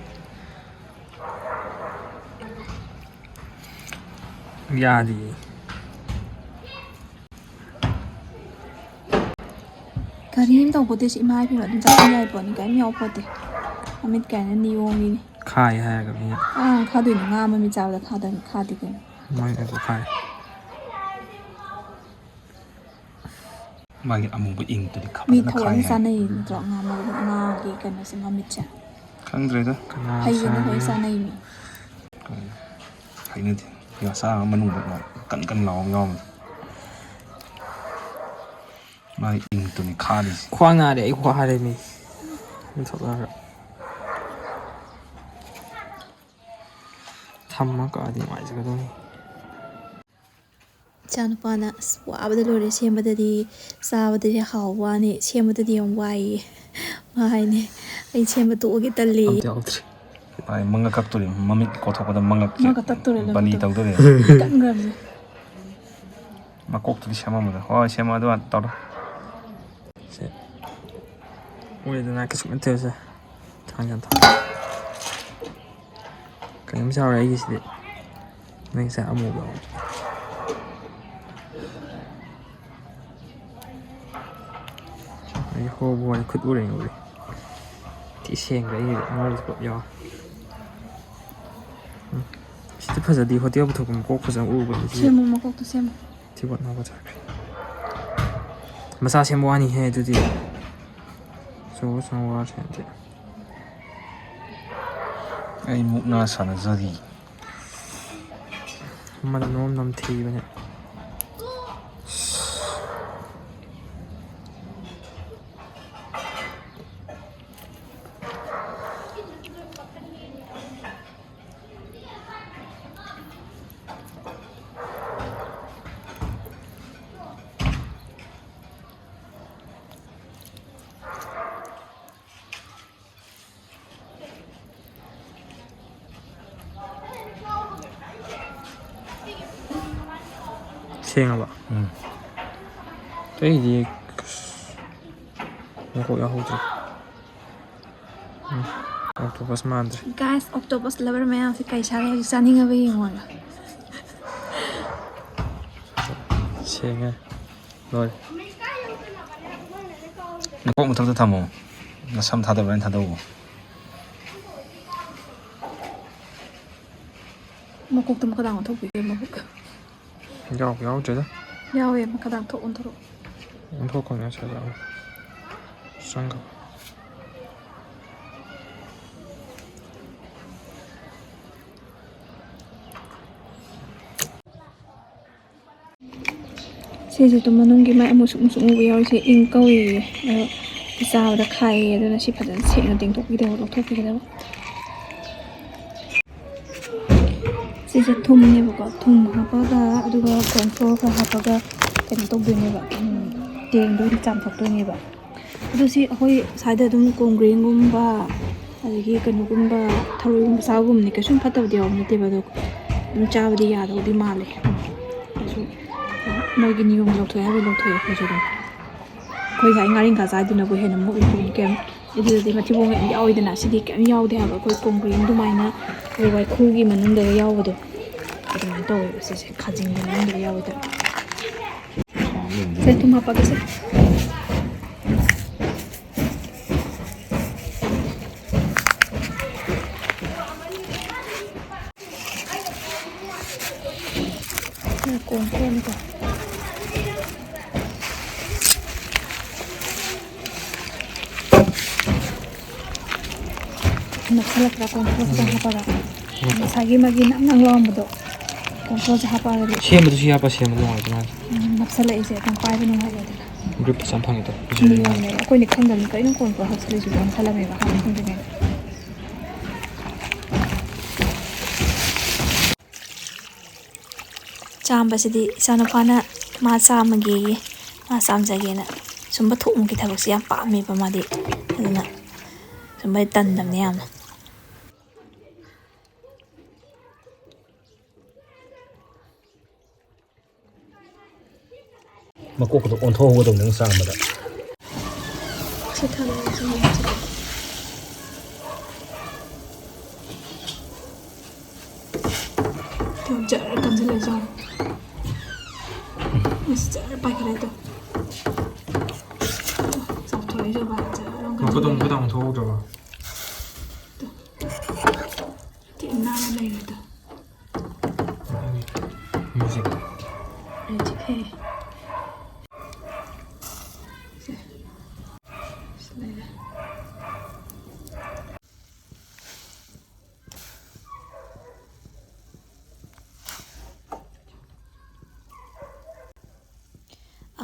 ꯌꯥꯗꯤꯌꯦ꯫ ꯀꯔꯤꯝ ꯇꯧꯄꯣꯠꯇꯦ ꯁꯤ, ꯏꯃꯥ ꯏꯕꯦꯝꯃ ꯑꯗꯨꯝ ꯆꯥꯁꯤꯟ ꯌꯥꯏ ꯄꯣꯠꯅꯤ, ꯀꯔꯤꯝ ꯌꯥꯎꯄꯣꯠꯇꯦ꯫ ꯃꯃꯤꯠ ꯀꯥꯏꯅ ꯅꯤꯌꯣꯝꯒꯤꯅꯤ꯫ ꯈꯥꯏ ꯍꯥꯏꯔꯒ ꯃꯤꯅ꯫ ꯑꯥ, ꯈꯥꯗꯣꯏꯅꯤ꯫ ꯉꯥ ꯃꯃꯤꯠ ꯆꯥꯕꯗ ꯈꯥꯗ-, ꯈꯥꯗꯦ ꯀꯩꯅꯣ꯫ ꯃꯣꯏꯅꯁꯨ ꯈꯥꯏ꯫ ꯃꯥꯒꯤ ꯑꯃꯨꯕ ꯏꯪꯛꯇꯨꯗꯤ ꯃꯤ ꯐꯖꯅ ꯊꯑꯣꯏꯅ ꯈꯥꯏ ꯍꯥꯏ꯫ ꯆꯥꯅꯩ ꯅꯠꯇ꯭ꯔꯣ? ꯉꯥ ꯃꯔꯨ-, ꯉꯥꯒꯤ ꯀꯩꯅꯣꯁꯦ, ꯃꯃꯤꯠꯁꯦ꯫ ꯈꯪꯗ꯭ꯔꯦꯗ꯫ ꯀꯅꯥ ꯍꯩꯌꯦꯅ ꯂꯣꯏ ꯆꯥꯅꯩ? ꯆꯥꯅꯩ ꯃꯤ꯫ ꯀꯩꯅꯣ? ꯀꯩꯅꯣꯗꯤ ꯃꯆꯥ ꯑꯃ ꯃꯅꯨꯡꯗ ꯀꯟ ꯀꯟ ꯂꯥꯎ ꯑꯃ ꯌꯥꯎꯕꯗꯣ꯫ ꯃꯥꯒꯤ ꯏꯪꯇꯨꯅꯤ ꯈꯥꯔꯤꯁꯦ꯫ ꯈ꯭ꯋꯥꯡ ꯅꯥꯔꯦ, ꯑꯩ ꯈ꯭ꯋꯥꯡ ꯍꯥꯔꯦ ꯃꯤ꯫ ꯊꯝꯃ ꯀꯛꯑꯗꯤ ꯅꯨꯡꯉꯥꯏꯖꯒꯗꯧꯅꯤ꯫ ꯏꯆꯥꯅꯨꯄꯥꯅ "ꯑꯁ, ꯋꯥꯕꯗ ꯂꯣꯏꯔꯦ ꯁꯦꯝꯕꯗꯗꯤ, ꯆꯥꯕꯗꯗꯤ ꯍꯥꯎꯕ ꯋꯥꯅꯤ, ꯁꯦꯝꯕꯗꯗꯤ ꯌꯥꯝ ꯋꯥꯏꯌꯦ"꯫ ꯃꯥ ꯍꯥꯏꯅꯦ, "ꯑꯩ ꯁꯦꯝꯕ ꯇꯣꯛꯑꯒꯦ, ꯇꯜꯂꯦꯌꯦ"꯫ ꯑꯝꯇ ꯌꯥꯎꯗ꯭ꯔꯤ꯫ ꯃꯥꯏ ꯃꯉꯛ ꯀꯛꯇꯣꯔꯤ, ꯃꯃꯤꯠ ꯀꯣꯊꯣꯛꯄꯗ ꯃꯉꯛꯁꯦ ꯃꯉꯛꯀ ꯇꯛꯇꯣꯔꯦ, ꯕꯅꯤ ꯂꯣꯏꯅ ꯇꯧꯗꯣꯔꯦ꯫ ꯀꯟꯈ꯭ꯔꯕꯁꯦ꯫ ꯃꯀꯣꯛꯇꯨꯗꯤ ꯁꯦꯝꯃꯝꯕꯗꯣ꯫ ꯍꯣꯏ, ꯁꯦꯝꯃꯣ, ꯑꯗꯨ ꯍꯥꯟꯅ ꯇꯧꯔꯣ꯫ ꯁꯦ꯫ ꯎꯔꯦꯗꯅ ꯀꯩꯁꯨ ꯅꯠꯇꯦꯕꯁꯦ꯫ ꯊꯥꯡ ꯌꯥꯟꯊꯣꯛ꯫ ꯀꯩꯅꯣꯝ ꯆꯥꯎꯔꯦ ꯑꯩꯒꯤꯁꯤꯗꯤ꯫ ꯅꯪꯒꯤꯁꯦ ꯑꯃꯨꯕ꯫ ꯑꯩ ꯍꯣꯕ ꯍꯣꯔꯦ ꯈꯨꯠ ꯎꯔꯦ ꯎꯔꯦ꯫ ꯊꯤ ꯁꯦꯡꯈ꯭ꯔꯦ ꯑꯩꯒꯤꯗꯤ ꯑꯉꯥꯡꯁꯨ ꯄꯨꯂꯞ ꯌꯥꯎꯔꯦ꯫ ꯎꯝ꯫ ꯁꯤꯗꯤ ꯐꯖꯗꯦ, ꯍꯣꯇꯦꯜ ꯄꯨꯊꯣꯛꯄ ꯃꯀꯣꯛ ꯐꯖꯅ ꯎꯕꯅꯤ ꯁꯤ꯫ ꯁꯦꯝꯃꯨ ꯃꯀꯣꯛꯇꯣ ꯁꯦꯝꯃꯨ꯫ ꯊꯤ ꯋꯥꯠꯅꯕ ꯆꯥꯈ꯭ꯔꯦ꯫ ꯃꯆꯥ ꯁꯦꯝꯕ ꯋꯥꯅꯤꯍꯦ ꯑꯗꯨꯗꯤ꯫ ꯑꯆꯧꯕ ꯁꯦꯝꯕ ꯋꯥꯔꯦ ꯑꯗꯨꯗꯤ꯫ ꯑꯩ ꯃꯨꯛꯅꯥ ꯁꯥꯟꯅꯖꯔꯤ꯫ ꯃꯅꯝ ꯑꯃ ꯅꯝꯊꯤꯕꯅꯦ꯫ ꯁꯦꯡꯉꯕ? ꯎꯝ꯫ ꯑꯇꯩꯗꯤ ꯃꯀꯣꯛ ꯌꯥꯎꯍꯧꯗ꯭ꯔꯦ꯫ ꯎꯝ꯫ Octopus ꯃꯥꯟꯗ꯭ꯔꯦ꯫ Guys, octopus lover ꯃꯌꯥꯝꯁꯦ ꯀꯩ ꯁꯥꯔꯦ ꯍꯧꯖꯤꯛ ꯆꯥꯅꯤꯡꯉꯕ ꯌꯦꯡꯉꯣ꯫ ꯁꯦꯡꯉꯦ꯫ ꯂꯣꯏꯔꯦ꯫ ꯅꯀꯣꯛ ꯃꯊꯛꯇ ꯊꯝꯃꯣ꯫ ꯅꯁꯝ ꯊꯥꯗꯕ꯭ꯔꯥ ꯍꯥꯏꯅ ꯊꯥꯗꯧꯋꯣ꯫ ꯃꯀꯣꯛꯇꯣ ꯃꯈꯥꯗꯥꯡ ꯑꯣꯟꯊꯣꯛꯄꯤꯒꯦ, ꯃꯕꯨꯛ꯫ ꯌꯥꯎ-, ꯌꯥꯎꯗ꯭ꯔꯦꯗ꯫ ꯌꯥꯎꯋꯦ, ꯃꯈꯥꯗꯥꯡ ꯊꯣꯛ ꯑꯣꯟꯊꯣꯔꯛꯑꯣ꯫ ꯑꯣꯟꯊꯣꯛꯈ꯭ꯔꯕꯅꯦ ꯉꯁꯥꯏꯗ ꯑꯃ꯫ ꯆꯪꯈ꯭ꯔꯕ꯫ ꯁꯤꯁꯦ ꯇꯨꯝ ꯃꯅꯨꯡꯒꯤ ꯃꯥꯏ ꯑꯃꯨꯁꯨꯛ ꯃꯨꯁꯨꯛ ꯃꯨꯕ ꯌꯥꯎꯔꯤꯁꯦ ꯏꯪ ꯀꯧꯏꯌꯦ꯫ ꯑꯗꯣ ꯁꯤ ꯆꯥꯕꯗ ꯈꯥꯏꯌꯦ꯫ ꯑꯗꯨꯅ ꯁꯤ ꯐꯖꯅ ꯁꯦꯡꯅ ꯇꯦꯡꯊꯣꯛꯄꯤꯗꯕ, ꯂꯧꯊꯣꯛꯄꯤꯒꯗꯕ꯫ ꯁꯤꯁꯦ ꯊꯨꯝꯅꯦꯕꯀꯣ, ꯊꯨꯝ ꯍꯥꯞꯄꯒ ꯑꯗꯨꯒ ꯀꯣꯔꯟ ꯐ꯭ꯂꯣꯔ ꯈꯔ ꯍꯥꯞꯄꯒ ꯀꯩꯅꯣ ꯇꯧꯗꯣꯏꯅꯦꯕ, ꯎꯝ, ꯇꯦꯡꯗꯣꯏꯅꯦ, ꯆꯥꯝꯊꯣꯛꯇꯣꯏꯅꯦꯕ꯫ ꯑꯗꯣ ꯁꯤ ꯑꯩꯈꯣꯏ ꯁ꯭ꯋꯥꯏꯗ ꯑꯗꯨꯝ ꯀꯣꯡꯒ꯭ꯔꯦꯡꯒꯨꯝꯕ, ꯑꯗꯒꯤ ꯀꯩꯅꯣꯒꯨꯝꯕ, ꯊꯔꯣꯏꯒꯨꯝꯕ ꯆꯥꯕꯒꯨꯝꯕꯗꯤ ꯀꯩꯁꯨꯝ ꯐꯠꯇꯕꯗꯤ ꯌꯥꯎꯕ ꯅꯠꯇꯦꯕ, ꯑꯗꯣ ꯑꯗꯨꯝ ꯆꯥꯕꯗꯤ ꯌꯥꯗꯧꯗꯤ ꯃꯥꯜꯂꯦ꯫ ꯑꯗꯨꯁꯨ ꯃꯣꯏꯒꯤ ꯅꯤꯌꯣꯝ ꯂꯧꯊꯣꯛꯑꯦ ꯍꯥꯏꯕ ꯂꯧꯊꯣꯛꯑꯦ, ꯑꯩꯈꯣꯏꯁꯨ ꯑꯗꯨꯝ꯫ ꯑꯩꯈꯣꯏ ꯉꯥꯔꯤ ꯉꯥ ꯆꯥꯗꯨꯅꯕꯨ ꯍꯦꯟꯅ ꯃꯣꯠꯂꯤꯕꯅꯤ ꯀꯩꯝ꯫ ꯑꯗꯨꯗꯗꯤ ꯃꯊꯤꯕꯣꯡ ꯌꯥꯝ ꯌꯥꯎꯋꯤꯗꯅ, ꯁꯤꯗꯤ ꯀꯩꯝ ꯌꯥꯎꯗꯦ ꯍꯥꯏꯕ꯫ ꯑꯩꯈꯣꯏ ꯀꯣꯡꯒ꯭ꯔꯦꯡ ꯑꯗꯨꯃꯥꯏꯅ ꯑꯩꯈꯣꯏ ꯋꯥꯏꯈꯨꯒꯤ ꯃꯅꯨꯡꯗꯒ ꯌꯥꯎꯕꯗꯣ ꯑꯗꯨꯃꯥꯏꯅ ꯇꯧꯋꯦꯕ꯫ ꯁꯤꯁꯦ ꯈꯥꯖꯤꯡꯒꯤ ꯃꯅꯨꯡꯗꯒ ꯌꯥꯎꯕꯗ꯫ ꯁꯦ, ꯊꯨꯝ ꯍꯥꯞꯄꯒꯦꯁꯦ꯫ ꯀꯣꯟ ꯀꯣꯟ ꯀꯣꯟ꯫ ꯅꯛꯁꯜꯂꯛꯄ꯭ꯔꯥ ꯀꯣꯟ ꯀꯣꯟ ꯈꯤꯇꯪ ꯍꯥꯞꯄꯒ? ꯉꯁꯥꯏꯒꯤ ꯃꯥꯒꯤ ꯅꯪ ꯅꯪ ꯂꯥꯎꯔꯝꯕꯗꯣ ꯀꯣꯟ ꯀꯣꯟꯁꯦ ꯍꯥꯞꯄꯛꯑꯒꯗꯤ꯫ ꯁꯦꯝꯕꯗꯨꯁꯨ ꯌꯥꯞꯄ ꯁꯦꯝꯕ ꯅꯨꯡꯉꯥꯏꯇꯦ ꯃꯥꯁꯦ꯫ ꯎꯝ, ꯅꯞꯁꯜꯂꯛꯏꯁꯦ ꯑꯗꯨꯝ ꯄꯥꯏꯕ ꯅꯨꯡꯉꯥꯏꯔꯦꯗꯅ꯫ ꯒ꯭ꯔꯤꯞ ꯐꯖꯅ ꯐꯪꯉꯦ ꯇꯣ꯫ ꯅꯤꯌꯣꯝꯅꯦ꯫ ꯑꯩꯈꯣꯏꯅ ꯈꯪꯗꯕꯅꯤ ꯀꯩꯅꯣ ꯀꯣꯟ ꯀꯣꯟ ꯍꯥꯞꯆꯜꯂꯤꯁꯤꯕꯣꯅ ꯈꯜꯂꯝꯃꯦꯕ ꯑꯍꯥꯟꯕ ꯈꯪꯗ꯭ꯔꯤꯉꯩꯗ꯫ ꯆꯥꯝꯕꯁꯤꯗꯤ ꯏꯆꯥꯅꯨꯄꯥꯅ ꯃꯥ ꯆꯥꯝꯃꯒꯦꯌꯦ, ꯃꯥ ꯆꯥꯝꯖꯒꯦꯅ꯫ ꯁꯨꯝꯕ ꯊꯣꯡꯕꯒꯤ ꯊꯕꯛꯁꯦ ꯌꯥꯝ ꯄꯥꯝꯃꯦꯕ ꯃꯥꯗꯤ, ꯑꯗꯨꯅ ꯁꯨꯝꯕ ꯇꯟꯗꯕꯅꯦ ꯌꯥꯝꯅ꯫ ꯃꯀꯣꯛꯀꯗꯣ ꯑꯣꯟꯊꯣꯛꯍꯧꯒꯗꯧꯅꯦ ꯅꯪ ꯆꯥꯝꯕꯗ꯫ ꯁꯤ ꯊꯝꯃꯒ ꯁꯨꯝ ꯌꯦꯡꯁꯤꯀꯣ꯫ ꯇꯨ, ꯖꯔ ꯀꯟꯁꯤꯜꯂꯛꯏ ꯖꯥꯠꯂꯣ? ꯑꯁ, ꯖꯔ ꯄꯥꯏꯈꯠꯂꯛꯏ ꯇꯨ꯫ ꯆꯥꯎꯊꯣꯔꯛꯏ ꯖꯥꯠꯂꯣ? ꯖꯔ ꯑꯃꯨꯛ ꯃꯈꯨꯠ ꯑꯃꯨꯛ ꯀꯟꯁꯤꯜꯂꯛꯏ꯫ ꯈꯨꯠ ꯑꯃꯨꯛ ꯊꯣꯛꯍꯧꯗ꯭ꯔꯕꯣ? ꯇꯨ꯫ ꯇꯤꯛ ꯅꯥꯟꯅ ꯂꯩꯔꯦ ꯇꯨ꯫ ꯃ꯭ꯌꯨꯖꯤꯛ꯫ ꯃ꯭ꯌꯨꯖꯤꯛ ꯍꯦ꯫ ꯁꯦ꯫ ꯁꯤ ꯂꯩꯔꯦ꯫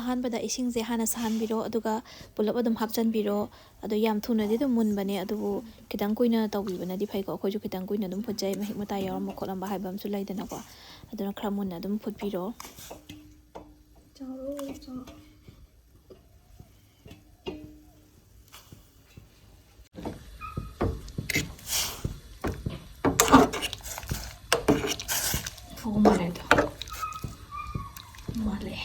ꯑꯍꯥꯟꯕꯗ ꯏꯁꯤꯡꯁꯦ ꯍꯥꯟꯅ ꯁꯥꯍꯟꯕꯤꯔꯣ, ꯑꯗꯨꯒ ꯄꯨꯂꯞ ꯑꯗꯨꯝ ꯍꯥꯞꯆꯤꯟꯕꯤꯔꯣ꯫ ꯑꯗꯣ ꯌꯥꯝ ꯊꯨꯅꯗꯤ ꯑꯗꯨꯝ ꯃꯨꯟꯕꯅꯦ, ꯑꯗꯨꯕꯨ ꯈꯤꯇꯪ ꯀꯨꯏꯅ ꯇꯧꯕꯤꯕꯅꯗꯤ ꯐꯩꯀꯣ꯫ ꯑꯩꯈꯣꯏꯁꯨ ꯈꯤꯇꯪ ꯀꯨꯏꯅ ꯑꯗꯨꯝ ꯐꯨꯠꯆꯩ, ꯃꯍꯤꯛ ꯃꯇꯥꯏ ꯌꯥꯎꯔꯝꯕ ꯈꯣꯠꯂꯝꯕ ꯍꯥꯏꯕ ꯑꯃꯁꯨ ꯂꯩꯗꯅꯀꯣ꯫ ꯑꯗꯨꯅ ꯈꯔ ꯃꯨꯟꯅ ꯑꯗꯨꯝ ꯐꯨꯠꯄꯤꯔꯣ꯫ ꯆꯥꯔꯣ, ꯆꯥꯔꯣ꯫ ꯊꯣꯛꯑ ꯃꯥꯜꯂꯦ ꯑꯗꯣ꯫ ꯃꯥꯜꯂꯦ꯫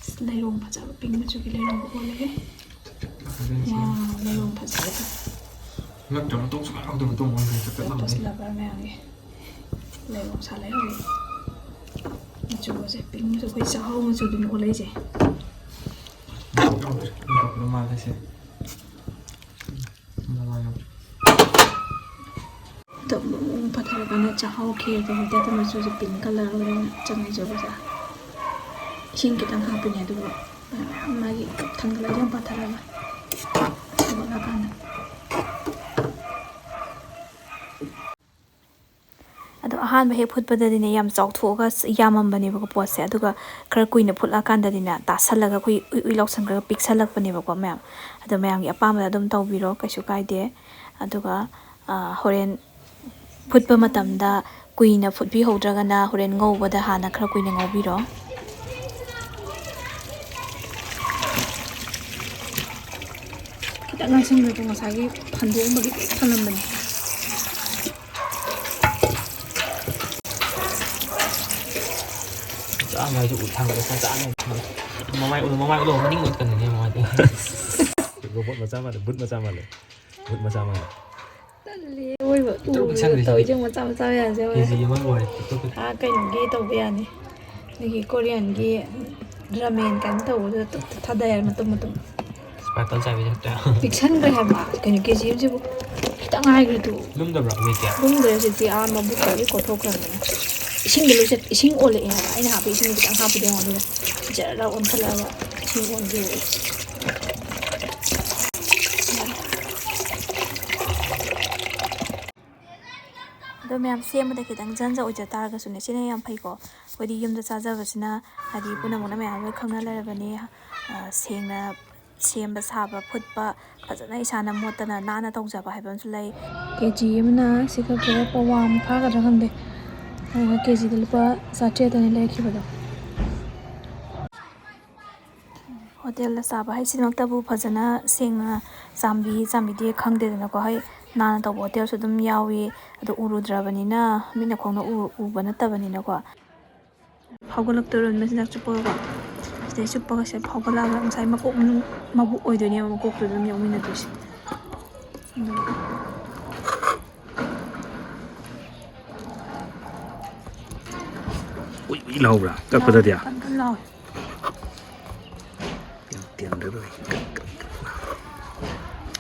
ꯑꯁ, ꯂꯩꯔꯣꯡ ꯐꯖꯕ, ꯄꯤꯡ ꯃꯆꯨꯒꯤ ꯂꯩꯔꯣꯡ ꯑꯣꯜꯂꯦ꯫ ꯋꯥꯎ, ꯂꯩꯔꯣꯡ ꯐꯖꯕꯗꯣ꯫ ꯅꯠꯇ꯭ꯔꯒ ꯃꯇꯣꯡ ꯁꯨꯡꯌꯥꯎ ꯌꯥꯎꯗꯕ ꯃꯇꯣꯡ ꯑꯃ ꯂꯩ, ꯆꯞ ꯆꯞ ꯂꯥꯎꯒꯩ꯫ ꯂꯣꯇꯁ ꯂꯚꯔ ꯃꯌꯥꯝꯒꯤ ꯂꯩꯔꯣꯡ ꯁꯥꯠꯂꯦ ꯍꯧꯖꯤꯛ꯫ ꯃꯆꯨꯒꯁꯦ ꯄꯤꯡ ꯃꯆꯨ, ꯑꯩꯈꯣꯏ ꯆꯥꯛꯍꯥꯎ ꯃꯆꯨꯗꯨꯅꯤ ꯑꯣꯜꯂꯛꯏꯁꯦ꯫ ꯃꯀꯨꯞ ꯌꯥꯎꯗ꯭ꯔꯦ, ꯃꯀꯨꯞ ꯃꯥꯜꯂꯦ ꯁꯦ꯫ ꯃꯃꯥꯏ ꯌꯥꯎꯗ꯭ꯔꯦ꯫ ꯑꯗꯣ ꯃꯑꯣꯡ ꯐꯊꯔꯀꯥꯟꯗ ꯆꯥꯛꯍꯥꯎ ꯈꯦꯔ ꯇꯧꯕ ꯇꯥꯏꯞꯇ ꯃꯆꯨꯁꯦ ꯄꯤꯡ ꯀꯂꯔ ꯑꯣꯏꯅ ꯆꯪꯉꯤꯁꯦ ꯕꯖꯥꯔ꯫ ꯏꯁꯤꯡ ꯈꯤꯇꯪ ꯍꯥꯞꯄꯤꯅꯦ, ꯑꯗꯨꯒ ꯃꯌꯥꯝ ꯃꯥꯒꯤ ꯊꯥꯡꯒꯠꯂꯒ ꯌꯥꯝ ꯄꯥꯊꯔꯒ ꯊꯥꯡꯒꯠꯂꯀꯥꯟꯗ꯫ ꯑꯗꯣ ꯑꯍꯥꯟꯕ ꯍꯦꯛ ꯐꯨꯠꯄꯗꯗꯤꯅꯦ, ꯌꯥꯝ ꯆꯥꯎꯊꯣꯛꯑꯒ ꯌꯥꯝꯃꯝꯕꯅꯦꯕꯀꯣ ꯄꯣꯠꯁꯦ꯫ ꯑꯗꯨꯒ ꯈꯔ ꯀꯨꯏꯅ ꯐꯨꯠꯂꯛꯑꯀꯥꯟꯗꯗꯤꯅꯦ, ꯇꯥꯁꯜꯂꯒ ꯑꯩꯈꯣꯏ ꯎꯏ ꯎꯏ ꯂꯥꯎꯁꯟꯈ꯭ꯔꯒ ꯄꯤꯛꯁꯜꯂꯛꯄꯅꯦꯕꯀꯣ ꯃꯌꯥꯝ꯫ ꯑꯗꯣ ꯃꯌꯥꯝꯒꯤ ꯑꯄꯥꯝꯕꯗ ꯑꯗꯨꯝ ꯇꯧꯕꯤꯔꯣ, ꯀꯩꯁꯨ ꯀꯥꯏꯗꯦ꯫ ꯑꯗꯨꯒ, ꯑ, ꯍꯣꯔꯦꯟ ꯐꯨꯠꯄ ꯃꯇꯝꯗ ꯀꯨꯏꯅ ꯐꯨꯠꯄꯤꯍꯧꯗ꯭ꯔꯒꯅ ꯍꯣꯔꯦꯟ ꯉꯧꯕꯗ ꯍꯥꯟꯅ ꯈꯔ ꯀꯨꯏꯅ ꯉꯧꯕꯤꯔꯣ꯫ ꯈꯤꯇꯪ ꯉꯥꯏꯁꯤꯟꯕꯗꯣ ꯉꯁꯥꯏꯒꯤ ꯐꯟꯗꯣꯛꯑꯝꯕꯒꯤ ꯄꯤꯛ ꯊꯜꯂꯝꯕꯅꯦ꯫ ꯆꯥꯝꯃ ꯍꯥꯏꯁꯨ ꯎ ꯊꯥꯡꯒꯠꯂꯦ, ꯆꯥꯝꯃ ꯍꯥꯏꯁꯨ ꯃꯃꯥꯏ ꯎꯠꯂꯣ, ꯃꯃꯥꯏ ꯎꯠꯂꯣ, ꯃꯅꯤꯡ ꯎꯠꯀꯅꯤꯅꯦ ꯃꯃꯥꯏꯗꯣ꯫ ꯔꯣꯕꯣꯠ ꯃꯆꯥ ꯃꯥꯜꯂꯦ, ꯕꯨꯠ ꯃꯆꯥ ꯃꯥꯜꯂꯦ, ꯕꯨꯠ ꯃꯆꯥ ꯃꯥꯜꯂꯦ꯫ ꯇꯜꯂꯦ ꯑꯑꯣꯏꯕ ꯄꯤꯛꯇ꯭ꯔꯨ ꯎ ꯄꯤꯛꯁꯟꯈ꯭ꯔꯦ ꯇꯧꯔꯤꯁꯦ ꯁꯤꯗꯤ꯫ ꯃꯆꯥ ꯃꯆꯥ ꯃꯌꯥꯝꯁꯦ ꯌꯦꯡꯉꯣ꯫ ꯀꯦ ꯖꯤ ꯑꯃ ꯂꯣꯏꯔꯦ, ꯄꯤꯛꯇ꯭ꯔꯨ ꯄꯤꯛ- ꯑꯥ, ꯀꯩꯅꯣꯒꯤ ꯇꯧꯕ ꯌꯥꯅꯤ꯫ ꯑꯩꯈꯣꯏꯒꯤ ꯀꯣꯔꯤꯌꯟꯒꯤ ꯔꯥꯃꯦꯟ ꯀꯥꯏꯅ ꯇꯧꯕꯗꯨꯗ ꯇꯨꯞ ꯇꯨꯞ ꯊꯥꯗ ꯌꯥꯔꯦ, ꯃꯇꯨꯝ ꯃꯇꯨꯝ꯫ ꯁ꯭ꯄꯥꯔꯀꯜ ꯆꯥꯏꯕꯤꯁꯦ ꯍꯦꯛꯇ꯫ ꯄꯤꯛꯁꯟꯈ꯭ꯔꯦ ꯍꯥꯏꯕ꯫ ꯀꯩꯅꯣ, ꯀꯦ ꯖꯤ ꯑꯃꯁꯤꯕꯨ ꯈꯤꯇꯪ ꯉꯥꯏꯈ꯭ꯔꯦ ꯇꯨ꯫ ꯂꯨꯝꯗꯕ꯭ꯔꯥ ꯋꯦꯠꯁꯦ? ꯂꯨꯝꯗ꯭ꯔꯦ ꯍꯧꯖꯤꯛꯇꯤ, ꯑꯥ, ꯃꯕꯨꯛꯀ ꯂꯣꯏ ꯀꯣꯠꯊꯣꯛꯈ꯭ꯔꯕꯅꯤꯅ꯫ ꯏꯁꯤꯡꯗ ꯂꯣꯏ ꯆꯠ-, ꯏꯁꯤꯡ ꯑꯣꯜꯂꯛꯑꯦ ꯍꯥꯏꯕ꯫ ꯑꯩꯅ ꯍꯥꯞꯄ ꯏꯁꯤꯡꯗꯣ ꯈꯤꯇꯪ ꯍꯥꯞꯄꯗꯤ ꯌꯦꯡꯉꯣ, ꯑꯗꯨꯒ ꯖꯔ ꯂꯥꯎ ꯑꯣꯟꯈꯠꯂꯛꯑꯒ ꯏꯁꯤꯡ ꯑꯣꯟꯈꯤꯕ꯫ ꯑꯗꯣ ꯃꯌꯥꯝ, ꯁꯦꯝꯕꯗ ꯈꯤꯇꯪ ꯖꯟꯖ ꯑꯣꯏꯖ ꯇꯥꯔꯒꯁꯨꯅꯦ, ꯁꯤꯅ ꯌꯥꯝ ꯐꯩꯀꯣ꯫ ꯑꯩꯈꯣꯏꯗꯤ ꯌꯨꯝꯗ ꯆꯥꯖꯕꯁꯤꯅ, ꯍꯥꯏꯗꯤ ꯄꯨꯝꯅꯃꯛꯅ ꯃꯌꯥꯝ ꯂꯣꯏ ꯈꯪꯅ ꯂꯩꯔꯕꯅꯤ꯫ ꯑ, ꯁꯦꯡꯅ ꯁꯦꯝꯕ, ꯁꯥꯕ, ꯐꯨꯠꯄ, ꯐꯖꯅ ꯏꯁꯥꯅ ꯃꯣꯠꯇꯅ ꯅꯥꯟꯅ ꯇꯧꯖꯕ ꯍꯥꯏꯕ ꯑꯃꯁꯨ ꯂꯩ꯫ ꯀꯦ ꯖꯤ ꯑꯃꯅ ꯁꯤ ꯈꯛꯇ ꯄꯋꯥ ꯑꯃ ꯐꯥꯒꯗ꯭ꯔꯥ ꯈꯪꯗꯦ꯫ ꯑ, ꯀꯦ ꯖꯤꯗ ꯂꯨꯄꯥ ꯆꯥꯇ꯭ꯔꯦꯠꯇꯅꯤ ꯂꯩꯔꯛꯈꯤꯕꯗꯣ꯫ ꯍꯣꯇꯦꯜꯗ ꯆꯥꯕ ꯍꯥꯏꯁꯤꯃꯛꯇꯕꯨ ꯐꯖꯅ ꯁꯦꯡꯅ ꯆꯥꯝꯕꯤ ꯆꯥꯝꯕꯤꯗꯦ ꯈꯪꯗꯦꯗꯅꯀꯣ꯫ ꯍꯣꯏ, ꯅꯥꯟꯅ ꯇꯧꯕ ꯍꯣꯇꯦꯜꯁꯨ ꯑꯗꯨꯝ ꯌꯥꯎꯏ꯫ ꯑꯗꯣ ꯎꯔꯨꯗ꯭ꯔꯕꯅꯤꯅ, ꯃꯤꯠꯅ ꯈꯣꯡꯅ ꯎ-, ꯎꯕ ꯅꯠꯇꯕꯅꯤꯅꯀꯣ꯫ ꯐꯥꯎꯒꯠꯂꯛꯇꯣꯏꯔꯣ ꯃꯆꯤꯟꯖꯥꯛ ꯆꯨꯞꯄꯒꯀꯣ? ꯁꯤꯗꯩ ꯆꯨꯞꯄꯒ ꯁꯤꯗ ꯐꯥꯎꯒꯠꯂꯛꯑꯒ ꯉꯁꯥꯏ ꯃꯀꯣꯛ ꯃꯅꯨꯡ ꯃꯕꯨꯛ ꯑꯣꯏꯗꯣꯏꯅꯦꯕ, ꯃꯀꯣꯛꯇꯨꯗ ꯑꯗꯨꯝ ꯌꯥꯎꯃꯤꯟꯅꯗꯣꯏꯁꯦ꯫ ꯑꯗꯨꯒ ꯎꯏ ꯎꯏ ꯂꯥꯎꯕ꯭ꯔꯥ ꯀꯛꯄꯗꯗꯤ? ꯀꯟ ꯀꯟ ꯂꯥꯎꯋꯦ꯫ ꯌꯥꯝ ꯇꯦꯟꯕꯗꯣ꯫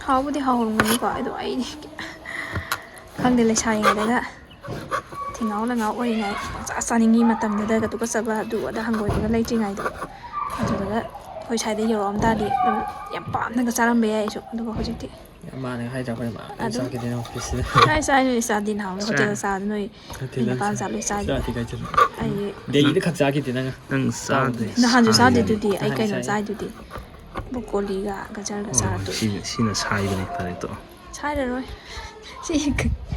ꯍꯥꯎꯕꯨꯗꯤ ꯍꯥꯎꯔꯝꯒꯅꯤꯀꯣ, ꯑꯗꯣ ꯑꯩꯗꯤ ꯈꯪꯗꯦ, ꯂꯩꯁꯥꯔꯤꯉꯩꯗꯒ ꯊꯤꯉꯥꯎ ꯂꯉꯥꯎ ꯑꯣꯏꯔꯤꯉꯩ ꯄꯪꯆꯥ ꯆꯥꯅꯤꯡꯉꯤ ꯃꯇꯝꯗꯨꯗ, ꯇꯨꯀꯠꯆꯕ ꯑꯗꯨ ꯑꯗꯥ ꯍꯪꯒꯣꯏꯕꯒ ꯂꯩꯇ꯭ꯔꯤꯉꯩꯗ, ꯑꯗꯨꯗꯨꯒ ꯑꯩꯈꯣꯏ ꯁ꯭ꯋꯥꯏꯗ ꯌꯧꯔꯛꯑꯝ ꯇꯥꯔꯗꯤ ꯑꯗꯨꯝ ꯌꯥꯝ ꯄꯥꯝꯅꯒ ꯆꯥꯔꯝꯕ ꯌꯥꯏ ꯑꯩꯁꯨ꯫ ꯑꯗꯨꯒ ꯍꯧꯖꯤꯛꯇꯤ ꯃꯥꯅ ꯍꯥꯏꯗ꯭ꯔꯥ ꯑꯩꯈꯣꯏꯅ ꯃꯥ ꯑꯗꯨꯝ ꯆꯥꯈꯤꯗꯣꯏꯅꯦ ꯑꯣꯐꯤꯁꯇ꯫ ꯀꯥꯏ ꯆꯥꯏꯅꯣ? ꯆꯥꯗꯤ ꯅꯍꯥꯟ ꯍꯣꯇꯦꯜꯗ ꯆꯥꯗ ꯅꯣꯏ ꯅꯠꯇꯦ, ꯅꯪ ꯅꯨꯄꯥ ꯃꯆꯥ ꯂꯣꯏ ꯆꯥꯏ꯫ ꯆꯥꯗꯦ ꯀꯥꯏ ꯆꯠꯂꯤ? ꯑꯩ ꯗꯦꯜꯂꯤꯗ ꯈꯛ ꯆꯥꯈꯤꯗꯦ ꯅꯪ꯫ ꯅꯪ ꯆꯥꯗꯦ꯫ ꯅꯍꯥꯟꯁꯨ ꯆꯥꯗꯦ ꯍꯥꯟꯅꯗꯤ꯫ ꯑꯗꯨꯗꯤ꯫ ꯑꯩ ꯅꯍꯥꯟꯗꯤ ꯀꯩꯅꯣ ꯆꯥꯏ꯫ ꯆꯥꯏꯗꯨꯗꯤ꯫ ꯕ꯭ꯔꯣꯀꯣꯂꯤꯒ ꯒꯖꯔꯒ ꯍꯣꯏ, ꯆꯥꯔ ꯍꯣꯏ, ꯇꯣꯛꯑꯦ꯫ ꯁꯤꯅ, ꯁꯤꯅ ꯁꯥꯏꯕꯅꯦ ꯐꯔꯦ ꯇꯣꯛꯑꯣ꯫ ꯁꯥꯏꯔꯔꯣꯏ꯫ ꯁꯤ